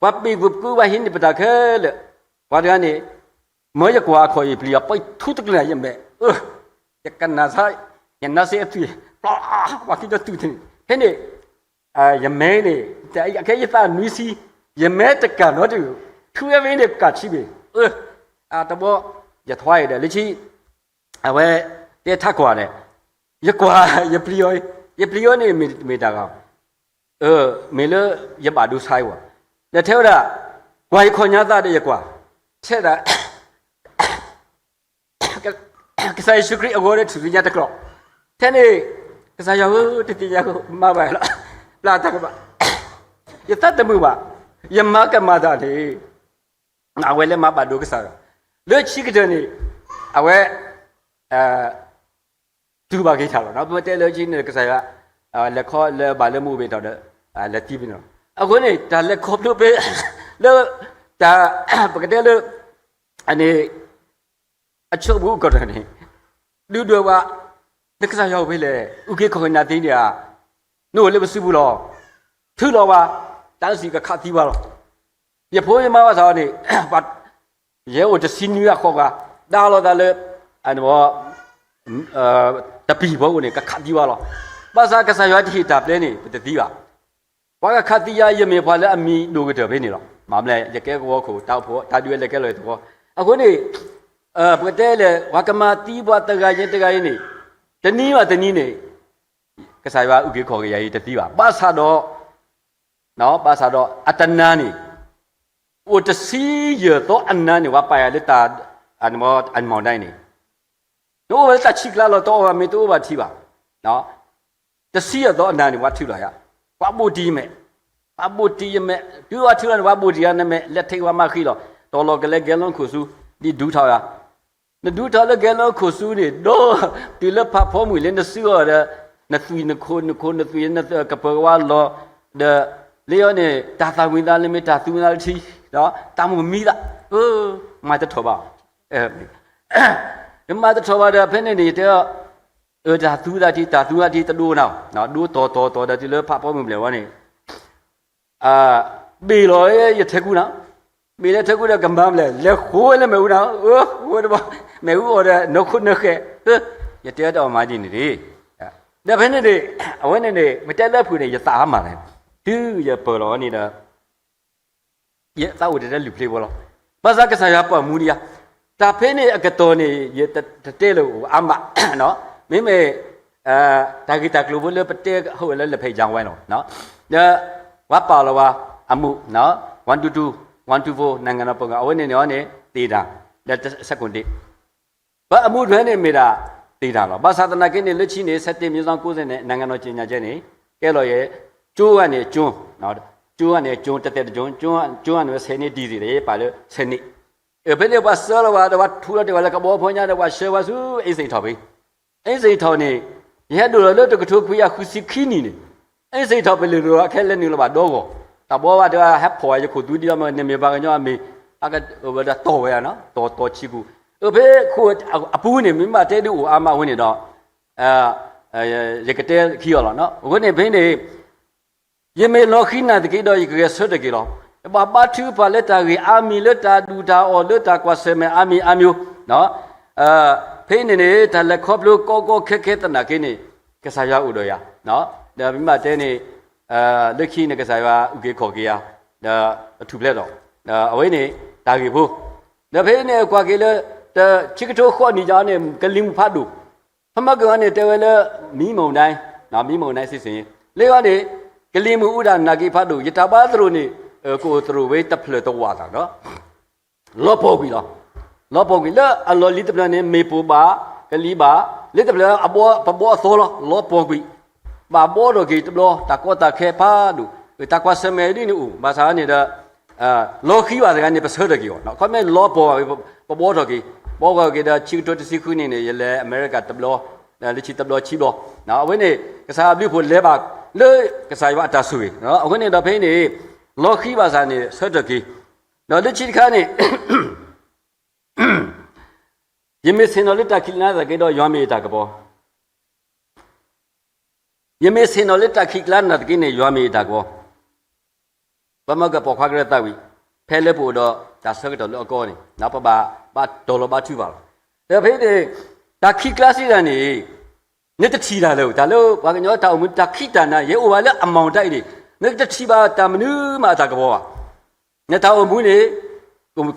ပှၤဘ့ၣ်ဝံၤပကူပှၤဟံးန့ၢ်ပတၢ်ခဲလၢာ်, ပှၤတဂၤန့ၣ် မၢယကွၢ်အခီၣ်အံၤပျံၤအီၤ ပထူတကလုာ်ယမဲာ်, ယကနၣ်ဆါ, ယနါစ့အသွံၣ်, ပှၤခံကတၢၢ်တုၤန့ၣ်, ဖဲန့ၣ်, ယမဲန့ၣ်, အခဲယသးနွံဆံ, ယမဲတကၢ်နီတဂ့ၤ, ထူဝဲဖဲန့ၣ်ကၢ်ဆံဘ့ၣ်, တဘီ, ယထွါအံၤဒီး လၢခံ, အဝဲ, တဲထးကွၢ်န့ၣ်, ယကွၢ်, ယပျံၤအီၤ, ယပျံၤအီၤန့ၣ်မ့ၢ်တၢ်ဂီၤ မ့ၢ်လၢယဘၣ်ဒိဆါအံၤဝဲ, ဒီးထဲဝဲဒၣ်, ကွၢ်ယခီၣ်ညါသးဒီးယကွၢ်, ထဲဒၣ်, ကစၢ်ယ့ၣ်ၡူးခရံာ်အဂီၤဒီးထူၣ်စုညါတကျိၤ, ထဲန့ၣ်, ကစၢ်ယွၤဧၢ တသ့ၣ်ညါ မၤဘၣ်လီၤ, ပျၢ်တၢ်ကဘၣ်, ယသးတမုာ်ဘၣ်, ယမၤကမၣ်တၢ်န့ၣ်, အဝဲလၢမၤဘၣ်ဒိကစၢ်ယွၤ, လၢခံကတၢၢ်န့ၣ်, အဝဲ, တူၢ်ဘၣ်က့ၤတၢ်လီၤ, ပမ့ၢ်တဲလၢခံန့ၣ် ကစၢ်ယွၤ, လဲၤခီလၢဘၣ်လၢမူဘ့ၣ်ထီၣ်ဒီး, လဲၤသံဘ့ၣ်န့ၣ်လီၤ. အဃိန့ၣ် တၢ်လဲၤခီဖျိဖဲ, လၢ, တၢ်, ပကတဲလၢ, အန့ၣ်, အဆိကမိၣ်ကီၢ်တၢ်န့ၣ်, ဒုးဒွဲၣ်ဝဲ, နကစၢ်ယွၤအိၣ်ဖဲလဲၣ် အုၣ်က့ၤခီၣ်က့ၤနၤသ့န့ၣ်ဧါ, နအိၣ်လၢပစုပူၤလီၤ, ထုးလီၤဝဲ, တၢ်စံးကခးသံဝဲလီၤ. ယဖိယမါဘၣ်ဆၣ်န့ၣ်, ယဲအိၣ်တဆံနွံဂၤဃိးဂၤ, ဒါလီၤသးလၢ, တပံၤဖီခိၣ်န့ၣ် ကခးသံဝဲလီၤ. ဘၣ်ဆၣ်ကစၢ်ယွၤတဟ့ၣ်တၢ်ပျဲန့ၣ် ပတသံဘၣ်. ပှၤကခးသံယၤ ယမ့ၢ်ပှၤလၢအမံၤဒိၣ်ကတၢၢ်ဖဲန့ၣ်လီၤ. မ့ၢ်မလဲၣ် ယကဲကဝီၤခိၣ် တၢ်အိၣ်ဖှိၣ် တၢ်ဒုးအလဲၤကဲလီၤယသဝီ. အဃိန့ၣ်, ပကတဲလဲၣ် ပှၤကမၤသံပှၤတဂၤယဲတဂၤအံၤန့ၣ်, တနံၤဘၣ်တနံၤန့ၣ်, ကစၢ်ယွၤအုၣ်က့ၤခီၣ်က့ၤယၤအံၤတသံဘၣ်. ဘၣ်ဆၣ်ဒီး, ဘၣ်ဆၣ်ဒီး အတနၤန့ၣ်, အိၣ်တဆံယဲၢ်သီအနၤန့ၣ် ပှၤပာ်ယၤလၢတၢ်, အမီၤဒၣ်န့ၣ်, နအိၣ်ဝဲလၢတၢ်ဆံးကျါလီၤ တအီၣ်ဘၣ်မ့ၤတအိၣ်ဘၣ်ထံဘၣ်. တဆံယဲၢ်သီအနၤန့ၣ် ပှၤထုးလီၤယၤ, ပှၤဘိၣ်တံၢ်ယမဲာ်, ပှၤဘိၣ်တံၢ်ယမဲာ်, တုၤပှၤထုးလီၤန့ၣ် ပှၤဘိၣ်တံၢ်ယၤနမဲာ် လဲၤထဲးဝဲမၤဃံလီၤ, တီၤလီၤကလဲၤဂဲၤလီၤခိၣ်ဆူ, ဒ်ဒူထီၣ်ယၤ နဒူထီၣ်လၢဂဲၤလီၤခိၣ်ဆူန့ၣ် ဒီးတုၤလၢဖးဖီမုၢ်လၢနစုအီၤဒီး, နသွံၣ်နခိၣ် နခိၣ် နသွံၣ် နကပၢၤဝါလီၤ, ဒီး, လၢယီၤန့ၣ် တၢ်သၣ်ဝံၤသးလၢမ့ၢ်တၢ်သူဝံၤသးလၢထံ, ဒီးတၢ်မိၣ်မံသး, မၤတထီၣ်ဘၣ်, မၤတထီၣ်ဘၣ်ဒီးဖဲန့ၣ်န့ၣ် တဲ, တၢ်သူဝံၤသးထံ တၢ်သူဝံၤသးထံတဒိကနၤ, ဒိတီၤတီၤတီၤဒီးတုၤလၢဖးဖီမုၢ်ဘျဲၣ်ဝဲန့ၣ် ဘ့ၣ်လီၤယထဲကူနၤ, မ့ၢ်လၢထၢကူဒီးကမၤမလဲၣ်, လဲၤဃိဝဲလၢမ့ၣ်အူနၤ, အၢ ဃိတဘၣ်, မ့ၣ်အူအီၤဒီးနၢခိနၢဃဲး, ယတဲတအီၣ်မၤဒ်န့ၣ်တဂ့ၤ. ဒီးဖဲန့ၣ်န့ၣ် အဝဲန့ၣ်န့ၣ် ပတဲလၢအဖုၣ်န့ၣ် ယသးအါမးလဲၣ်, တုၤယပၢၢ်လီၤန့ၣ်ဒီး ယသးအိၣ်တတဲလုၢ်ဖျ့ဖိလီၤ. ဘၣ်ဆၣ်ကစၢ်ယွၤပာ်မူဒံးဧါ. တၢ်ဖဲန့ၣ်အကတီၢ်န့ၣ် ယတတဲလၢၤအိၣ်အါမး, မ့မ့ၢ် တၢ်ဂ့ၢ်တၢ်ကျိၤဖိလၢပတဲဟိဝဲလၢလၢဖဲယၤဝဲလီၤ. ဒီး ပှၤပာ်လီၤဝဲအမူး one two two, one two four နိုင်ငံတော်ပုံစံ အဝဲန့ၣ်န့ၣ်အီၤန့ၣ် သေဒၣ်, ဒီးဆယ့်ခုနစ် ပှၤအမူးထွဲန့ၣ်မ့ၢ်ဒၣ် သေဒၣ်လီၤ. ဘၣ်ဆၣ်သနာ်က့န့ၣ် လၢခံန့ၣ် ဆယ့်တစ် မြင်းဆောင် ကိုးဆယ် န့ၣ် နိုင်ငံတော်ကြေညာချက်န့ၣ် ကဲလီၤယဲ ကၠိဂၤန့ၣ်ကၠိ, ကၠိဂၤန့ၣ်ကၠိ တစ်သက်တစ်ကျွန်း, ကၠိဂၤန့ၣ်ဝဲ ဆယ်နှစ် တည်စေတယ် ပာ်လၢ ဆယ်နှစ်. ဖဲန့ၣ်ပှၤဆှၢလီၤဝဲဒီး ပှၤထူလီၤတ့ၢ်ဝဲလၢကဘီဖိညါဒီး ပှၤဆှၢဝဲဆူ အ့စ့ၣ်ထီၣ်ဖဲ အ့စ့ၣ်ထီၣ်န့ၣ် ယဟဲဒိၣ်လီၤလၢတကထိခွံကယၤဃုဆံခံနံၣ်န့ၣ်, အ့စ့ၣ်ထီၣ်ပလၢၢ်ဒိၣ်လီၤခဲလၢာ်နုာ်လီၤဘၣ်ဒီဂီၢ်, တၢ်ဘီဘၣ်တဲဝဲဟဲဖီၣ်ဝဲယခိၣ်သူဒ်အမ့ၢ် နမ့ၢ်ပှၤကညီအမံၤ အကဝဲဒၣ်တီၢ်ဝဲ, တီၢ်တီၢ်ဆံးပူၤ, အဖဲခိၣ်အပူၤန့ၣ် မ့ၢ်မးတဲဒုးအိၣ်အါမးဝဲန့ၣ်ဒီး ယကတဲခံအီၤလီၤ. အဃိန့ၣ်ဖဲန့ၣ် ယမ့ၢ်လီၤဃံၤနာ်သက့ဒီး ယကဂဲၤဆၢထၢၣ်က့ၤလီၤ. ယဘၣ်ဘါထုကဖၣ်လၢတၢ်ဂ့ၢ်အါမံၤ လၢတၢ်ဒူၣ်တၢ်အီၣ် လၢတၢ်ကွၢ်ဆၢၣ်မဲာ်အါမံၤအါမံၤ, ဖဲအံၤန့ၣ်န့ၣ် တၢ်လဲၤခီဖျိကီကီခဲခဲသနာ်က့န့ၣ် ကစၢ်ယွၤအိၣ်ဒီးယၤ, ဒီးမ့ၢ်မးတဲန့ၣ် လၢခံန့ၣ် ကစၢ်ယွၤအုၣ်က့ၤခီၣ်က့ၤယၤ ဒီးအထူၣ်ဖျဲးဒီး အဝဲန့ၣ် တၢ်ဂ့ၢ်ဖိ, ဒီးဖဲန့ၣ်ကွၢ်က့ၤလၢ တဆံကထိဃိးနံၣ်ယၤန့ၣ် ကလံၤမုၢ်ဖးဒိၣ် ဖမကဂၤန့ၣ် တဲဝဲလၢ မံမုန်တိုင်း, မံမုန်တိုင်းစစ်ဆင်ရေး, လၢဂီၢ်န့ၣ် ကလံၤမုၢ်အူတၢ်နာ်က့ဖးဒိၣ် ယတၢ်ဘါသရိာ်န့ၣ် ကအိၣ်သရိာ်ဝဲတဖျၢၣ်တဝာ်သးဒီး လီၤပှီၢ်ကွံာ်လီၤ. လီၤပှီၢ်ကွံာ်လၢအလီၢ်လံၤတဖျၢၣ်န့ၣ် မ့ၢ်ပိၢ်ဘၣ်, ကလံၤဘၣ်, လၢတဖျၢၣ်အဘီ ပဘီအသီလီၤ, လီၤပှီၢ်ကွံာ်, ဘၣ်ဘီထီၣ်က့ၤတဘျီ တၢ်ကီတၢ်ခဲဖးဒိၣ်, တၢ်ကွၢ်ဆၢၣ်မဲာ်ဒ်န့ၣ်အိၣ်, ဘၣ်ဆၣ်န့ၣ်ဒီး လီၤဃံၤဘၣ်တဂၤန့ၣ် ပဆၢထၢၣ်က့ၤအီၤ, ခီမ့ၢ်လီၤပှီၢ်ဘၣ် ပဘီထီၣ်က့ၤ, ဘီထီၣ်က့ၤဒီး ဆံကထိတဆံဃုနံၣ်န့ၣ် ယလဲၤအမဲရကၤတဘျီ, လၢခံတဘျီခံဘျီ, အဝဲန့ၣ် ကစၢ်ယွၤဘျုးဖှိၣ်လဲၤဘၣ်လၢကစၢ်ယွၤအတၢ်ဆိၣ်ဂ့ၤ, အဃိန့ၣ်ဒီးဖဲအံၤန့ၣ် လီၤဃံၤဘၣ်ဆၣ်န့ၣ် ဆၢထၢၣ်က့ၤ, ဒီးလၢခံတခါန့ၣ် ယမ့ၢ်ဆ့ၣ်နီၤလၢတၢ်ခံးကျါနာ်သက့ဒီး ယွၤမ့ၢ်ယတၢ်ကပီၤ, ယမ့ၢ်ဆ့ၣ်နီၤလၢတၢ်ခံးကျါနာ်သက့န့ၣ် ယွၤမ့ၢ်ယတၢ်ကပီၤ, ပမ့ၢ်ကပိာ်ခွါကရၢသးဝံၣ်, ဖဲလၢပအိၣ်ဒီးတၢ်ဆၢကတီၢ်လၢအကီန့ၣ် ပဘၣ်ဘၣ်တီၤလီၤဘါထုကဖၣ်လီၤ. ဒီးဖဲန့ၣ် တၢ်ခံးကျါစံးတၢ်န့ၣ် နတထံၣ်တၢ်လၢၤ, တၢ်လၢပှၤကညီတၢ်အိၣ်မူတၢ်ခံးတၢ်နၤ ယအိၣ်ဘၣ်လၢအမီၢ်တၢ်အံၤန့ၣ် နတထံၣ်ဘၣ်တၢ်မနုၤမးအတၢ်ကပီၤဘၣ်. နတၢ်အိၣ်မူန့ၣ်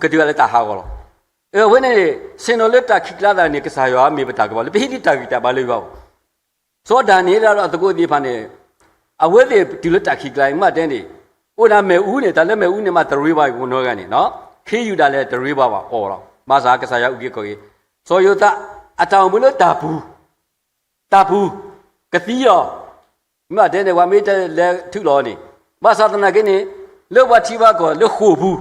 ကတုၤဘၣ်လၢတၢ်ဟးဂီၤလီၤ. အဝဲန့ၣ် ဆ့ၣ်နီၤလၢတၢ်ခံးကျါသးန့ၣ် ကစၢ်ယွၤမ့ၢ်ပတၢ်ကပီၤလၢပဟ့ၣ်ဒံးတၢ်ဂံၢ်တၢ်ဘါလၢယွၤအအိၣ် စီၤဒၤနံးယ့လးဒီးအသကိးသ့ၣ်တဖၣ်န့ၣ် အဝဲသ့ၣ်တုၤလၢတၢ်ခံးကျါအံၤ မ့ၢ်တဲန့ၣ် အိၣ်ဒၣ်မ့ၣ်အူန့ၣ် တၢ်လၢမ့ၣ်အူန့ၣ် မ့ၢ်တရ့ဘၣ်ကီးနီၢ်ဂၤန့ၣ် ခ့ယုၢ်ဒၣ်လဲာ်တရ့ဘၣ်ဘၣ်အီၤလီၤ. ဘၣ်ဆၣ်ကစၢ်ယွၤအုၣ်က့ၤခီၣ်က့ၤ စီၤယိၤသး အတၢ်အိၣ်မူလၢတၢ်ပူၤ တၢ်ပူၤ ကသံလီၤ. မ့ၢ်တဲန့ၣ် ပှၤမ့ၢ်တဲလဲၤထုးလီၤန့ၣ် ဘၣ်ဆၣ်သနာ်က့န့ၣ် လၢပှၤထံပှၤကီၢ်လၢဃိာ်ပူၤ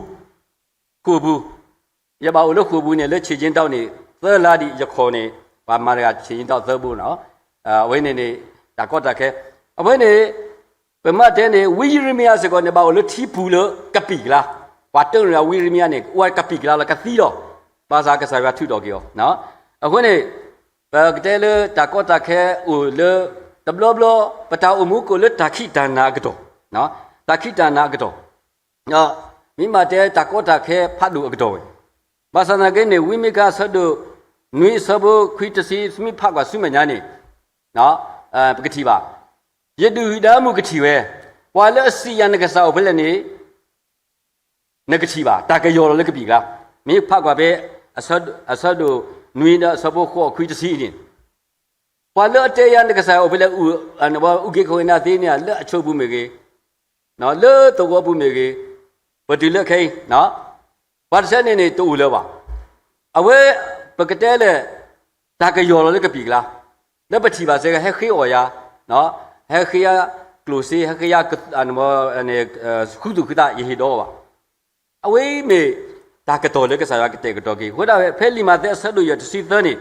ဃိာ်ပူၤ, ယဘၣ်အိၣ်လၢဃိာ်ပူၤန့ၣ် လၢဆံးကၠ့တီန့ၣ် သၢလါဒံး ယခီၣ်န့ၣ် ပှၤမၤတဂၤဆံးကၠ့တီသၢဘိနီၤ. အဝဲန့ၣ်န့ၣ် တၢ်ကီတၢ်ခဲ အဝဲန့ၣ် ပမ့ၢ်တဲန့ၣ် ဝံယံးရမံယၤစ့ၢ်ကီးန့ၣ် ဘၣ်အိၣ်လၢထံပူၤလၢကပံာ်ကျါ, ပှၤတၢ်န့ၣ်ဝံယံးရမံယၤန့ၣ် အိၣ်ဝဲကပံာ်ကျါလီၤ ကသံလီၤ. ဘၣ်ဆၣ်ကစၢ်ယွၤထုးထီၣ်က့ၤအီၤ အဃိန့ၣ် ပကတဲလၢတၢ်ကီတၢ်ခဲအိၣ်လၢ တဘျီဘျီ ပတၢ်အိၣ်မူကအိၣ်လၢတၢ်ခံးတၢ်နၤအကတီၢ်, တၢ်ခံးတၢ်နၤအကတီၢ် မ့ၢ်မ့ၢ်တဲတၢ်ကီတၢ်ခဲဖးဒိၣ်အကတီၢ်ဝဲ, ဘၣ်ဆၣ်သနာ်က့န့ၣ် ဝံမံခါအဆၢဒိၣ် နွံအဆၢဖိခွံတဆံ သုမ့ၢ်ဖးကွၢ်ဆူမဲာ်ညါန့ၣ် ပကထံၣ်ဘၣ်, ယဒုၣ်ဒါမုၣ်ကထံၣ်ဝဲ, ပှၤလၢအစံးယၤနကစၢ်အိၣ်ဖဲလဲၣ်န့ၣ် နကထံၣ်ဘၣ် တၢ်ကယီၤလီၤလၢကပံာ်ကျါ, မ့ၢ်ဖးကွၢ်ဖဲ အဆၢဒိၣ်နွံဒီးအဆၢဖိဃိးခွံတဆံအံၤန့ၣ် ပှၤလၢအတဲယၤနကစၢ်အိၣ်ဖဲလဲၣ် အုၣ်က့ၤခီၣ်က့ၤနၤသ့န့ၣ် လၢအဆိပူၤမ့ၢ်ဂ့ၤ, လၢသဝီပူၤမ့ၢ်ဂ့ၤ, ပတုၤလၢခဲအံၤ ပှၤတဆဲန့ၣ်န့ၣ် တအိၣ်လၢၤဘၣ်. အဝဲ ပကတဲလဲၣ် တၢ်ကယီၤလီၤလၢကပံာ်ကျါ, လၢပထံၣ်ဘၣ်စ့ၢ်ကီး ဟဲဃ့အီၣ်ယၤ, ဟဲဃ့ယၤကျိၣ်စ့ ဟဲဃ့ယၤ ဃုသူၣ်ဃုသး ယဟ့ၣ်ဒီးအီၤဘၣ်. အဝဲမ့ၢ်တၢ်ကတီၤလၢကစၢ်ယွၤကတဲာ်ကတီၤက့ၤ အဃိဒၣ်ဝဲ ဖဲလံာ်မးသဲအဆၢဒိၣ်ယဲၢ်တဆံသၢန့ၣ်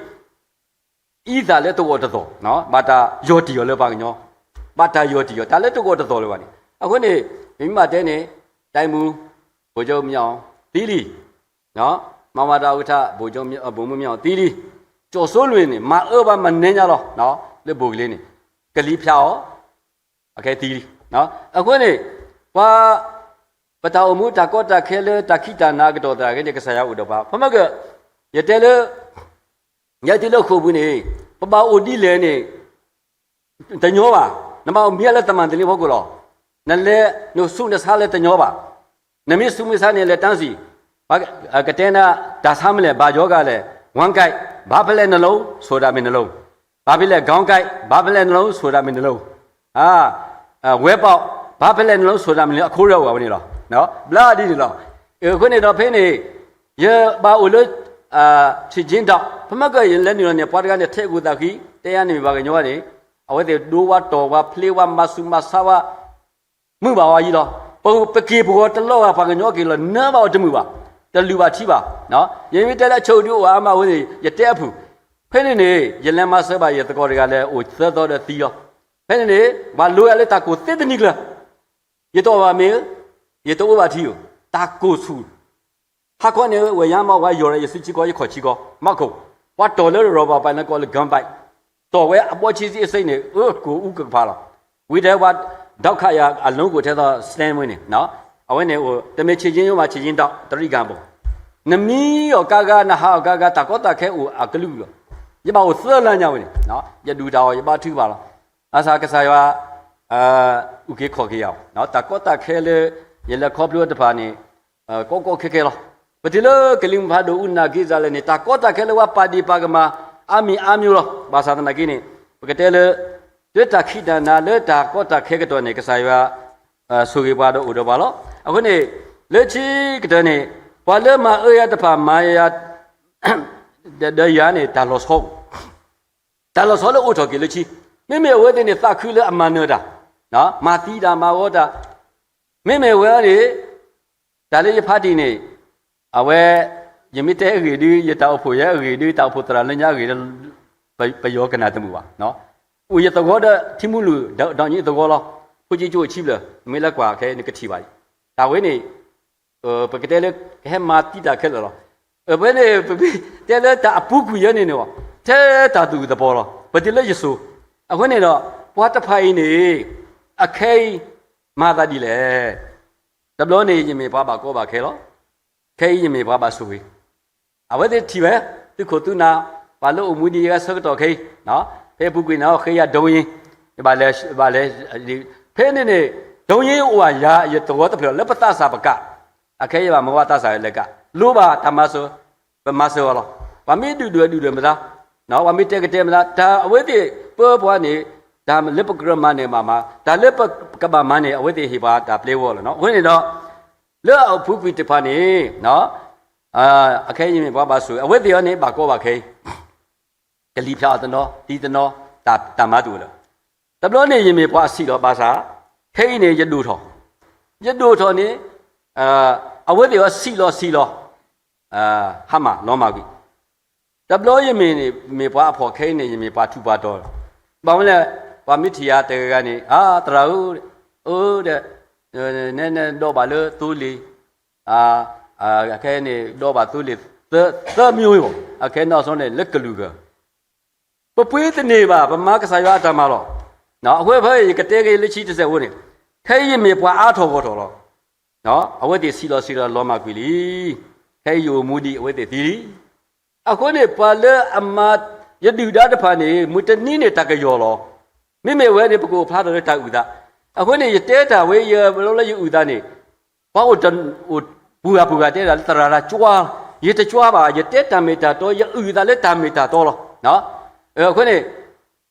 အံသးလၢတဂီၢ်တသီၣ်, ဘၣ်တၢ်ယီၢ်တံၢ်အီၤလၢပှၤကညီ, ဘၣ်တၢ်ယီၢ်တံၢ်အီၤ တၢ်လၢတဂီၢ်တသီၣ်လၢၤဘၣ်န့ၣ်. အဃိန့ၣ် မ့ၢ်မ့ၢ်တဲန့ၣ် တိုင်းမှူး ဗိုလ်ချုပ်မင်းအောင် သံလံ, မဝတ ဥက္ကဋ္ဌ ဗိုလ်ချုပ်မင်း ဗိုလ်မှူးမင်းအောင် သံလံ, ကျော်စိုးလွင်န့ၣ် မၤအၢပှၤမနဲညါလီၤ, လၢဘိၣ်ကလ့န့ၣ် ကလံၤဖၠးအီၤ အခဲသံလံ. အဃိန့ၣ် ပှၤ ပတၢ်အိၣ်မူတၢ်ကီတၢ်ခဲလၢတၢ်ခံးတၢ်နၤအကတီၢ်သရၣ်ဂ့ၤန့ၣ် ကစၢ်ယွၤအိၣ်ဒီးပှၤ. ဖဲမ့ၢ်က ယတဲလၢ ယဲတုၤလၢဃိာ်ပူၤန့ၣ် ပဘၣ်အိၣ်ဒ်လဲၣ်န့ၣ် တညီဘၣ်. နဘၣ်အိၣ်မံလၢတမၤတလ့ဖီခိၣ်လီၤ. နလဲၤ နဆူးနဆါလၢတညီဘၣ်. နမ့ၢ်ဆူးမ့ၢ်ဆါန့ၣ် လဲၤတၢ်စံၣ်, ပှၤကတဲနၤ တၢ်ဆါမနုၤလဲၣ် ဘၣ်ယီၤဂၤလဲၣ်, ဝၣ်ကဲး ဘားဖဲလဲၣ်နလိၤ ဆိုတာမ့ၢ်နလိၤ, ဘားဖဲလဲၣ် ခေါင်းကိုက် ဘားဖဲလဲၣ်နလိၤ ဆိုတာမ့ၢ်နလိၤ, ဝဲပီး ဘားဖဲလဲၣ်နလိၤ ဆိုတာမ့ၢ်နလိၤ အခိၣ်ရဲၣ်အိၣ်ဘၣ်ဝဲန့ၣ်လီၤ. ဘျါဒ်န့ၣ်လီၤ. အဃိန့ၣ်ဒီးဖဲန့ၣ် ယဘၣ်အိၣ်လၢ ထံၣ်ကၠ့တီၣ် ဖဲမ့ၢ်ကယလဲၤနုာ်လီၤန့ၣ် ပှၤတဂၤန့ၣ် ထဲးကိၢ်သးဃံ တဲယၤန့ၣ်မ့ၢ်ပှၤကညီန့ၣ် အဝဲသ့ၣ်ဒိဝဲတီၢ်ဝဲဖျ့ဝဲမၤဆူးမၤဆါဝဲ မုာ်ဘၣ်ဝဲယံၤလီၤ. ပက့ၢ်ပဂီၤတလီၤဂာ် ပှၤကညီက့ၤလီၤ နၢဘၣ်အီၤတမုာ်ဘၣ်, တလုၢ်ဘၣ်ထံဘၣ်. ယမ့ၢ်တဲလၢအဆိကတၢၢ်အိၣ်အါမးဝဲန့ၣ် ယတဲအဖုၣ်, ဖဲန့ၣ်န့ၣ် ယလဲၤမၤစၢၤဘၣ်ယသကိးတဂၤလၢအိၣ်သၢသီဒီးသံလီၤ. ဖဲန့ၣ်န့ၣ် ပှၤလိယၤလၢတၢ်ကိၢ်သ့တနံၤကျၢၤ ယတအိၣ်ဘၣ်မ့ၢ်ဧါ, ယတအိၣ်ဘၣ်ထံဧိၤ, တၢ်ကိၢ်ဆူၣ် ဟါခီန့ၣ် ဝဲယါမး ဝဲယီၤဒီးယစုဆံကီး ယခီၣ်ဆံကီး မးခိၣ်, ပှၤတီၢ်လၢ rubber band လၢကိးလၢ gum band, တီၢ်ဝဲအဘီဆံဆံအစ့န့ၣ် အၢ ကိၢ်အူကကဖးလီၤ. ဝံၤဒီးပှၤ ဒီးခးယၤအလိၤကိၣ်ထဲသိး stem ဝဲန့ၣ်, အဝဲန့ၣ်အိၣ် တမ့ၢ်ဆံးကၠ့ညိဘၣ် ဆံးကၠ့တီၣ် တရံးကၤဘိ, နမံအီၤကါဂၤ နဟးအီၤကါဂၤ တၢ်ကီတၢ်ခဲအိၣ်အကလုာ်လီၤ. ယဘၣ်အိၣ်သၢလါညါဝဲန့ၣ်, ယဒုၣ်တၢ်အီၤ ယဘါထုကဖၣ်လီၤ. ဘၣ်ဆၣ်ကစၢ်ယွၤ အုၣ်က့ၤခီၣ်က့ၤယၤ, တၢ်ကီတၢ်ခဲလၢ ယလဲၤခီဖျိတဖၣ်န့ၣ် ကီကီခဲခဲလီၤ. ပတုၤလၢကလံၤမုၢ်ဖးဒိၣ်အူနၢ်က့စးလဲၣ်န့ၣ် တၢ်ကီတၢ်ခဲလၢပှၤပာ်ဒ့ၣ်ပာ်ကမၣ် အါမံၤအါမံၤလီၤ. ဘၣ်ဆၣ်သနာ်က့န့ၣ် ပကတဲလၢ လၢတၢ်ခံးတၢ်နၤလၢတၢ်ကီတၢ်ခဲကတီၢ်န့ၣ် ကစၢ်ယွၤ ဆိၣ်ဂ့ၤပှၤဒီးအိၣ်ဒီးပှၤလီၤ. အဃိန့ၣ် လၢခံကတၢၢ်န့ၣ် ပှၤလၢမၤအၢယၤတဖၣ် မၤယၤ ဒီးယၤန့ၣ် တၢ်လီၤဆီအိၣ်, တၢ်လီၤဆီလၢအိၣ်ထီၣ်က့ၤလၢခံ, မ့မ့ၢ်အဝဲသ့ၣ်န့ၣ် သးခုလၢအမၤနၢၤတၢ်, မၤသံတၢ်မၤဂီၤတၢ်, မ့မ့ၢ်ဝဲန့ၣ် တၢ်လၢယဖးတံၢ်န့ၣ် အဝဲ ယမ့ၢ်တဲအဂ့ၢ်ဒု ယတၢ်အိၣ်ဖှိၣ်ယဲအဂ့ၢ်ဒု တၢ်အိၣ်ဖှိၣ်သရၣ်လၢညါအဂ့ၢ်ဒု ပယီၤကနၣ်တမုာ်ဘၣ်. အိၣ်ယသဝီဒီးထံမူလူၤ ဒီးညိသဝီလီၤ. ဖိကၠံကၠိအိၣ်ဆံဘျၢၣ် မ့ၢ်လၢကွၢ်ခဲအံၤနကထံၣ်ဘၣ်, တၢ်ဝဲန့ၣ် ပကတဲလၢ ကဟဲမၤသံတၢ်ခဲလၢာ်လီၤ. အဝဲန့ၣ် ပမ့ၢ်တဲလၢတၢ်အပူၤကွံာ်ယဲန့ၣ်န့ၣ် ထဲတၢ်သူၣ်အုးသးပီၤလီၤ. ပတုၤလၢယစိၤ, အဃိန့ၣ်ဒီး ပှၤတဖၣ်အံၤန့ၣ် အခဲအံၤ မၤသးဒ်လဲၣ်. တဘျီန့ၣ် ယမ့ၢ်ပှၤဘၣ်ကီဘၣ်ခဲလီၤ. ခဲအံၤယမ့ၢ်ပှၤဘၣ်ဆိၣ်ဂ့ၤ အဝဲသ့ၣ်ထံၣ်ဝဲ သုးခိၣ်သုးနၢ် ပှၤလၢအိၣ်မူဒံးယဲဆၢကတီၢ်ခဲအံၤ, ဖဲအပူၤကွံာ်န့ၣ် ဃ့ယၤဒိယ့, ဘၣ်လဲၤ ဘၣ်လဲၤ ဖဲန့ၣ်န့ၣ် ဒိယ့အိၣ်ယၤ ယသဝီတဖျၢၣ်လၢပသးစၢ်ပကး, အခဲယဘၣ်မၤဝဲသးစၢ်လဲၤကး, လိၣ်ဘၣ်တၢ်မၤစၢၤ, ပမၤစၢၤအီၤလီၤ. ပှၤမ့ၢ်ဒုၣ်ဒွဲၣ်ဒုၣ်ဒွဲၣ်မတၤ, ပှၤမ့ၢ်တဲာ်ကတဲာ်မတၤ, တၢ်အဝဲသ့ၣ်ပၢပှၤန့ၣ်, တၢ်လၢပကြၢးမၤန့ၣ်ဘၣ်မၤ, တၢ်လၢပကဘၣ်မၤန့ၣ် အဝဲသ့ၣ်ဟ့ၣ်ပှၤတၢ်ပျဲဝဲလီၤ. အဃိန့ၣ်ဒီး လၢအပူၤကွံာ်တဖၣ်န့ၣ်, အခဲအံၤမ့ၢ်ပှၤဘၣ်ဆိၣ်ဂ့ၤ အဝဲသ့ၣ်အံၤန့ၣ် ဘၣ်ကီဘၣ်ခဲအံၤ, ကလံၤဖျါအီၤတနီၤ သံတနီၤ တၢ်မၤတအိၣ်လၢၤ. တဘျီန့ၣ် ယမ့ၢ်ပှၤအဆံးလီၤဘၣ်ဆၣ်, ခဲအံၤန့ၣ် ယဒိၣ်ထီၣ်, ယဒိၣ်ထီၣ်န့ၣ်, အဝဲသ့ၣ်အံၤဆံးလီၤဆံးလီၤ, ဟါမၢ်လီၤမၢ်ကွံာ် တဘျီယမ့ၢ်န့ၣ် မ့ၢ်ပှၤအဖှီၣ်ခဲအံၤန့ၣ် ယမ့ၢ်ပှၤထူးပှၤတီၤလီၤ. ဘၣ်မနုၤလဲၣ်, ပှၤမ့ၢ်ထံၣ်ယၤတဂၤဂၤန့ၣ် အါ သရၣ်ဧၢ, အၢဒီး, နဲ နဲဒိးဘၣ်လၢသိလ့ၣ်, အခဲအံၤန့ၣ် ဒိးဘၣ်သိလ့ၣ် သၢမံၤဝဲဘၣ်, အခဲအံၤနီၢ်စီန့ၣ် လၢကလုာ်ကၢၢ် ပပှ့ၤတန့ၢ်ဘၣ်, ပမၤကစၢ်ယွၤအတၢ်မၤလီၤ. အဃိဖဲယကတဲက့ၤလၢခံတစဲးဖိန့ၣ်, ခဲအံၤယမ့ၢ်ပှၤအါထီၣ်ဂီၢ်ထီၣ်လီၤ. အဝဲသ့ၣ်ဆံးလီၤဆံးလီၤလီၤမၢ်ကွံာ်လံ. ခဲအံၤယအိၣ်မူဒံး အဝဲသ့ၣ်သံလံ. အဃိန့ၣ် ပှၤလၢအမၤယဒုၣ်ဒါတဖၣ်န့ၣ် မုၢ်တနံၤန့ၣ်တၢ်ကယီၤလီၤ. မ့မ့ၢ်ဝဲန့ၣ် ပကအိၣ်ဖျါထီၣ်လၢတၢ်အုၣ်သး. အဃိန့ၣ် ယတဲတၢ်ဝဲ ယလီၤလၢယအုၣ်သးန့ၣ် ပှၤအိၣ်တအိၣ်ပူၤဂၤပူၤဂၤတဲဒၣ်လၢသရၣ်တၢ်ကၠွါ, ယတကၠွါဘၣ်, ယတဲတၢ်မ့ၢ်တၢ်တီ, ယအုၣ်သးလၢတၢ်မ့ၢ်တၢ်တီလီၤ. အဃိန့ၣ်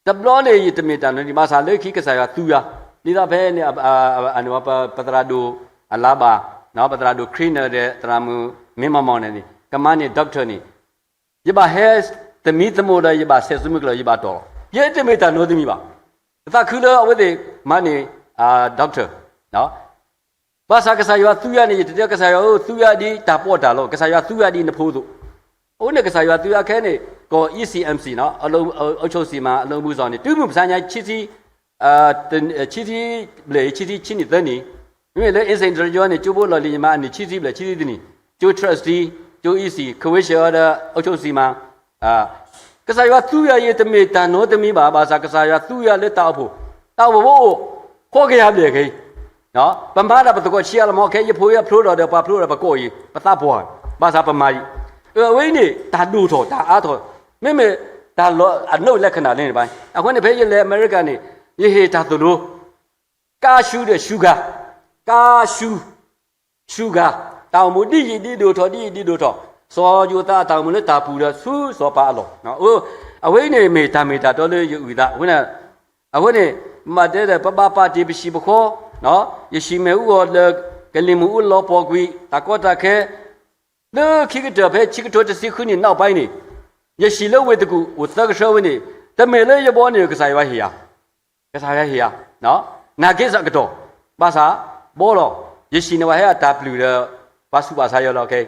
တဘျီန့ၣ် ယတမ့ၢ်တၢ်နီတမံၤ ဘၣ်ဆၣ်လၢခံကစၢ်ယွၤသူယၤ, ဒ်သိးဖဲန့ၣ် ပသရၣ်ဒိၣ်အလါဘၣ်, ပသရၣ်ဒိၣ် Craner ဒီးသရၣ်မုၣ် မ့ၢ်မၤမီၢ်န့ၣ်န့ၣ် ကမၤန့ၢ် doctor န့ၣ် ယဘၣ်ဟဲသမံသမိးဒီး ယဘၣ်ဆဲးစုမုၢ်ကျၢၢ် ယဘၣ်တီၢ်လီၤ. ယတမ့ၢ်တၢ်နီတမံၤဘၣ်. သးခုလၢအဝဲသ့ၣ်မၤန့ၢ် doctor ဘၣ်ဆၣ်ကစၢ်ယွၤသူယၤန့ၣ် ယတတဲကစၢ်ယွၤဧၢ သူယၤဒ်တၢ်ပီးတၢ်လီ, ကစၢ်ယွၤသူယၤဒ်နဖိအသိး. အဃိန့ၣ် ကစၢ်ယွၤသူယၤခဲအံၤန့ၣ် ကီၢ် E C M C နီၤ, အလိၣ်မူစီၤန့ၣ် တုၤမုၢ်မဆါညါ ခံဆံ, ခံဆံဘျဲၣ် ခံဆံခံနံၣ်သၢနံၣ်, မ့မ့ၢ်လၢ အ့စ့ၣ်တြီယီန့ၣ် ကၠိဖိလီၢ်လံၤယမၤအနံၣ် ခံဆံဘျဲၣ် ခံဆံတနံၣ်, ကၠိ trustee, ကၠိ E C, ကဝ့ၢ်ရှၢအီၤဒီး အုပ်ချုပ်စီမၤ ကစၢ်ယွၤသူယၤ ယတမ့ၢ်တၢ်နီတမံၤဘၣ်, ဘၣ်ဆၣ်ကစၢ်ယွၤသူယၤလၢတၢ်အိၣ်ဖှိၣ်, တၢ်အိၣ်ဖှိၣ်ဖိအိၣ် ဃိးကယၤဘျဲၣ်ခဲအံၤ, ပမၤတၢ်ပသကိးဆံးအါလီၤမး ခဲအံၤယဖိယဖျိထီၣ်ဒီးပှၤဖျိထီၣ်ဒီးပကိးအံၤ ပသးပှၢ်, ဘၣ်ဆၣ်ပမၤအံၤ, အဝဲအံၤန့ၣ် တၢ်ဒိၣ်ထီၣ်တၢ်အါထီၣ်, မ့မ့ၢ်တၢ်လီၤအနိၣ်လၢခဏာ်န့ၣ်တဘၣ်. အဃိန့ၣ် ဖဲယလဲၤအမဲရကၤန့ၣ် ယဟ့ၣ်တၢ်သိၣ်လိ ကါရှူဒီးရှူဂါ, ကါရှူ ရှူဂါ, တၢ်အိၣ်မူဒ်ယံာ်ဒ်ဒိၣ်ထီၣ် ဒ်ယံာ်ဒ်ဒိၣ်ထီၣ်, စီၤယိၤသးအတၢ်အိၣ်မူလၢတၢ်ပူၤဒီးဆူစီၤပၤအလီၢ်, အဝဲအံၤန့ၣ်မ့ၢ်တၢ်မ့ၢ်တၢ်တီလၢယအုၣ်သး, အဃိန့ၣ် ပဘၣ်တဲဒီး ပဘၣ်ပာ်တ့ၢ်ပဟံၣ်ပဃီ, ယဟံၣ်မ့ၣ်အူဂီၤလၢ ကလံၤမုၢ်အူလီၤပှီၢ်ကွံာ် တၢ်ကီတၢ်ခဲ လၢခံကတၢၢ်ဖဲဆံကထိတဆံဃုနံၣ်နီၣ်ပၢၢ်န့ၣ်, ယဟံၣ်လၢဝ့ၢ်တကူၣ်အိၣ်သၢကထၢဝဲန့ၣ်, တမ့ၢ်လၢယဘီန့ၣ် ကစၢ်ယွၤဟ့ၣ်ယၤ, ကစၢ်ယွၤဟ့ၣ်ယၤ, နာ်က့စ့ၢ်ကီး, ဘၣ်ဆၣ် ဘီလီၤ, ယဟံၣ်န့ၣ်ပှၤဟဲအတၢ်ပျုၢ်ဒီး ပှၤဆူးပှၤဆါယွၤလီၤခဲ,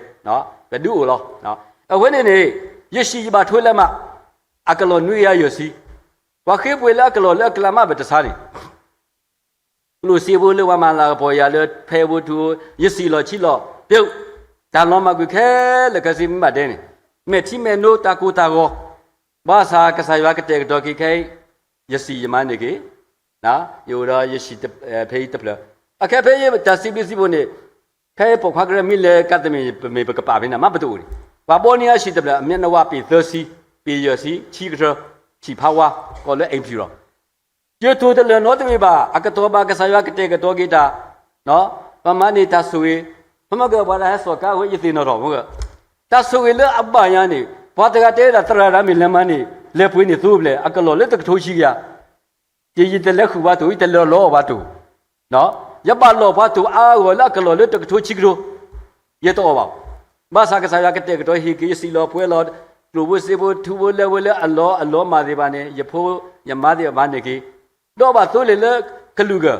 ပဒုးအိၣ်လီၤ. အဝဲန့ၣ်န့ၣ် ယဟံၣ်ယဘၣ်ထွဲလၢမး အကလီၢ်နွံကယၤယဲၢ်ဆံ, ပှၤဃ့ပှ့ၤလၢအကလီၢ်လၢအကျါမးဘၣ်တဆါန့ၣ် ကျိၣ်စ့ဖိလၢပှၤမၤလၤကပီၤယၤလၢဖဲဖိထူဖိ, ယစံၣ်လီၤဆံလီၤ, တၢ်လီၤမၢ်ကွံာ်ခဲလၢာ်ခဲဆ့မ့ၢ်ဘၣ်ဒဲန့ၣ်, မဲာ်ထံမဲာ်နိ တၢ်ကိၢ်တၢ်ဂီၤ, ဘၣ်ဆၣ်ကစၢ်ယွၤကတဲာ်ကတီၤက့ၤခဲအံၤ, ယစံၣ်ယမၤန့ၢ်က့ၤ, ယအိၣ်ဒီးယဟံၣ်ဖဲအံၤတဖျၢၣ်, အခဲဖဲယတၢ်စံးဘျုးစံးဖှိၣ်န့ၣ်, ခဲအံၤပိာ်ခွါကရၢမံၤလဲၤကါတမ့ၢ် ပမ့ၢ်ပကပာ်ဖဲန့ၣ် မ့ၢ်ပတအိၣ်န့ၣ်, ပှၤဘီန့ၢ်အဟံၣ်တဖျၢၣ် အမ့ၢ်နဝၤပ့ၤသၢဆံ, ပ့ၤယဲၢ်ဆံ, ဆံကထၢ, ဟံၣ်ဖးဝါ, ကီၢ်လၢအိမ်ဖြူတော် ယတိၢ်တလၢာ်နီတမံၤဘၣ်, အကတီၢ်ဘၣ်ကစၢ်ယွၤကတဲာ်ကတီၤက့ၤတၢ်, ပမၤန့ၢ်တၢ်ဆိၣ်ဂ့ၤ, ပမ့ၢ်ကပှၤတၢ်ဟဲစိာ်ကါဝဲ ယသ့ၣ်နီၣ်ထီၣ်မ့ၢ်, တၢ်ဆိၣ်ဂ့ၤလၢအဘၣ်ယၤန့ၣ် ပှၤတဂၤတဲဒၣ်သရၣ်ဒၣ်မ့ၢ်လဲၤမၤန့ၢ် လဲၤပှ့ၤန့ၢ်သိဖျဲၣ် အကလီၢ်လၢတကထိဆံကယၤ, ယတလဲၤဃုာ်ပှၤတိၢ် ယတလဲၤလီအီၣ်ပှၤတိၢ်, ယဘၣ်လီၢ်ပှၤတိၢ်အါအါဂီၢ်ဂီၢ်လၢအကလီၢ်လၢတကထိဆံကထိ, ယတအီၣ်ဘၣ်, ဘၣ်ဆၣ်ကစၢ်ယွၤကတဲာ်ကတီၤဟ့ၣ်က့ၤယစံၣ်လီၤပှဲၤလီၤ, ကျိၣ်ဖိစ့ဖိထူဖိလဲဝဲလၢအလီၢ်အလီၤမၢ်သ့ၣ်တဖၣ်န့ၣ် ယဖိယမါသ့ၣ်တဖၣ်မၤန့ၢ်က့ၤ, ဒီးဘၣ်သိလ့ၣ်လၢကလုာ်ဂၤ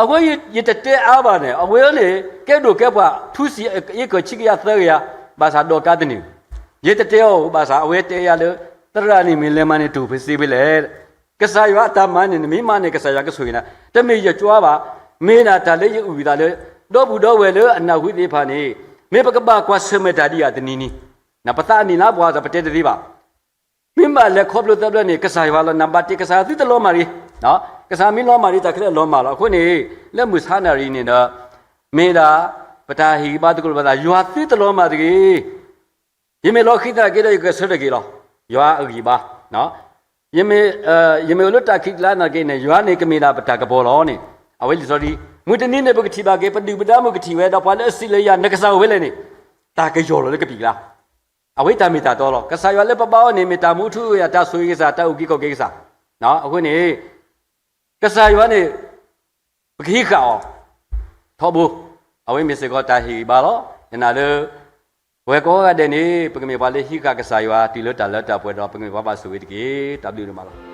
အဝဲယတတဲအါဘၣ်န့ၣ် အဝဲန့ၣ် ကဲဒိၣ်ကဲပှၢ် ထူစံးအ့ကၢၢ်ဆံကယၤသၢကယၤ, ဘၣ်ဆၣ်ဒီးကါတန့ၢ်, ယတတဲအီၤ ဘၣ်ဆၣ်အဝဲတဲယၤလၢ သရၣ်န့ၣ်မ့ၢ်လဲၤမၤန့ၢ်တိၢ်ဖဲစ့ဖဲလဲၣ်, ကစၢ်ယွၤအတၢ်မၤန့ၣ် နမ့ၢ်မၤန့ၢ် ကစၢ်ယွၤကဆိၣ်ဂ့ၤနၤ, တမ့ၢ်ယကွၢ်ဘၣ်, မ့ၢ်ဒၣ်တၢ်လၢယအုၣ်သးလၢ ဒီပုၢ်ဒီဝဲၢ်လၢအနၢ်ဟူသ့ၣ်တဖၣ်န့ၣ်, မ့ၢ်ပကဘၣ်ကွၢ်ဆၢၣ်မဲာ်တၢ်ဒ်အံၤတနံၤနံၤ, ပသးအနံၣ်လါပှၤဒီးပတဲတသ့ဘၣ် မ့ၢ်ဘၣ်လဲၤခီဖျိသၢဖျၢၣ်န့ၣ် ကစၢ်ယွၤလီၤ နဘၣ်တ့ၢ်ကစၢ်ယွၤသုတလီၤမၢ်ရံ, ကစၢ်မ့ၢ်လီၤမၢ်ရံတၢ်ခဲလၢာ်လီၤမၢ်လီၤ. အဃိန့ၣ် လၢမုၢ်ဆါနၣ်ရံၣ်န့ၣ်ဒီး မ့ၢ်ဒၣ် ပတၢ်ဟ့ၣ်ဂံၢ်ဘါသကိးလိာ်ပသး ယွၤသုတလီၤမၢ်တဂ့ၤ, ယမ့ၢ်လီၤဃံၤသနာ်က့ဒီး ယကဆၢထၢၣ်က့ၤလီၤ, ယွၤအဂံၢ်ဘါ ယမ့ၢ်အိၣ်လၢတၢ်ခံးကျါနာ်က့န့ၣ် ယွၤန့ၣ်ကမ့ၢ်ဒၣ်ပတၢ်ကပီၤလီၤန့ၣ်, အဝဲလံာ်စီဆှံ မုၢ်တနံၤန့ၣ် ပကထံၣ်ဘၣ်က့ၤ ပဒုၣ်ပဒါမုၢ်ကထံၣ်ဝဲ ဒီးပှၤလၢအစံးလၢယၤ နကစၢ်အိၣ်ဖဲလဲၣ်န့ၣ်, တၢ်ကယီၢ်လီၤလၢကပံာ်ကျါ အဝဲတၢ်မ့ၢ်တၢ်တီလီၤ. ကစၢ်ယွၤလၢပဘါအီၤန့ၣ် မ့ၢ်တၢ်မူထူယၤ တၢ်ဆိၣ်ဂ့ၤကစၢ် တၢ်အုၣ်က့ၤခီၣ်က့ၤကစၢ်. အဃိန့ၣ် ကစၢ်ယွၤန့ၣ် ပကဟံးဃာ်အီၤ ထီဘိ, အဝဲမ့ၢ်စ့ၢ်ကီးတၢ်ဟ့ၣ်ဂံၢ်ဘါလီၤ. ယနာ်လၢ ပဝဲကိးဂၤဒဲးန့ၣ် ပကမ့ၢ်ပှၤလၢဟံးဃာ်ကစၢ်ယွၤ တုၤလၢတၢ်လၢတၢ်ပှဲၤဒီး ပကမ့ၢ်ပှၤဘၣ်ဆိၣ်ဂ့ၤတက့ၢ်. တၢ်ဘျုးဒိၣ်မးလီၤ.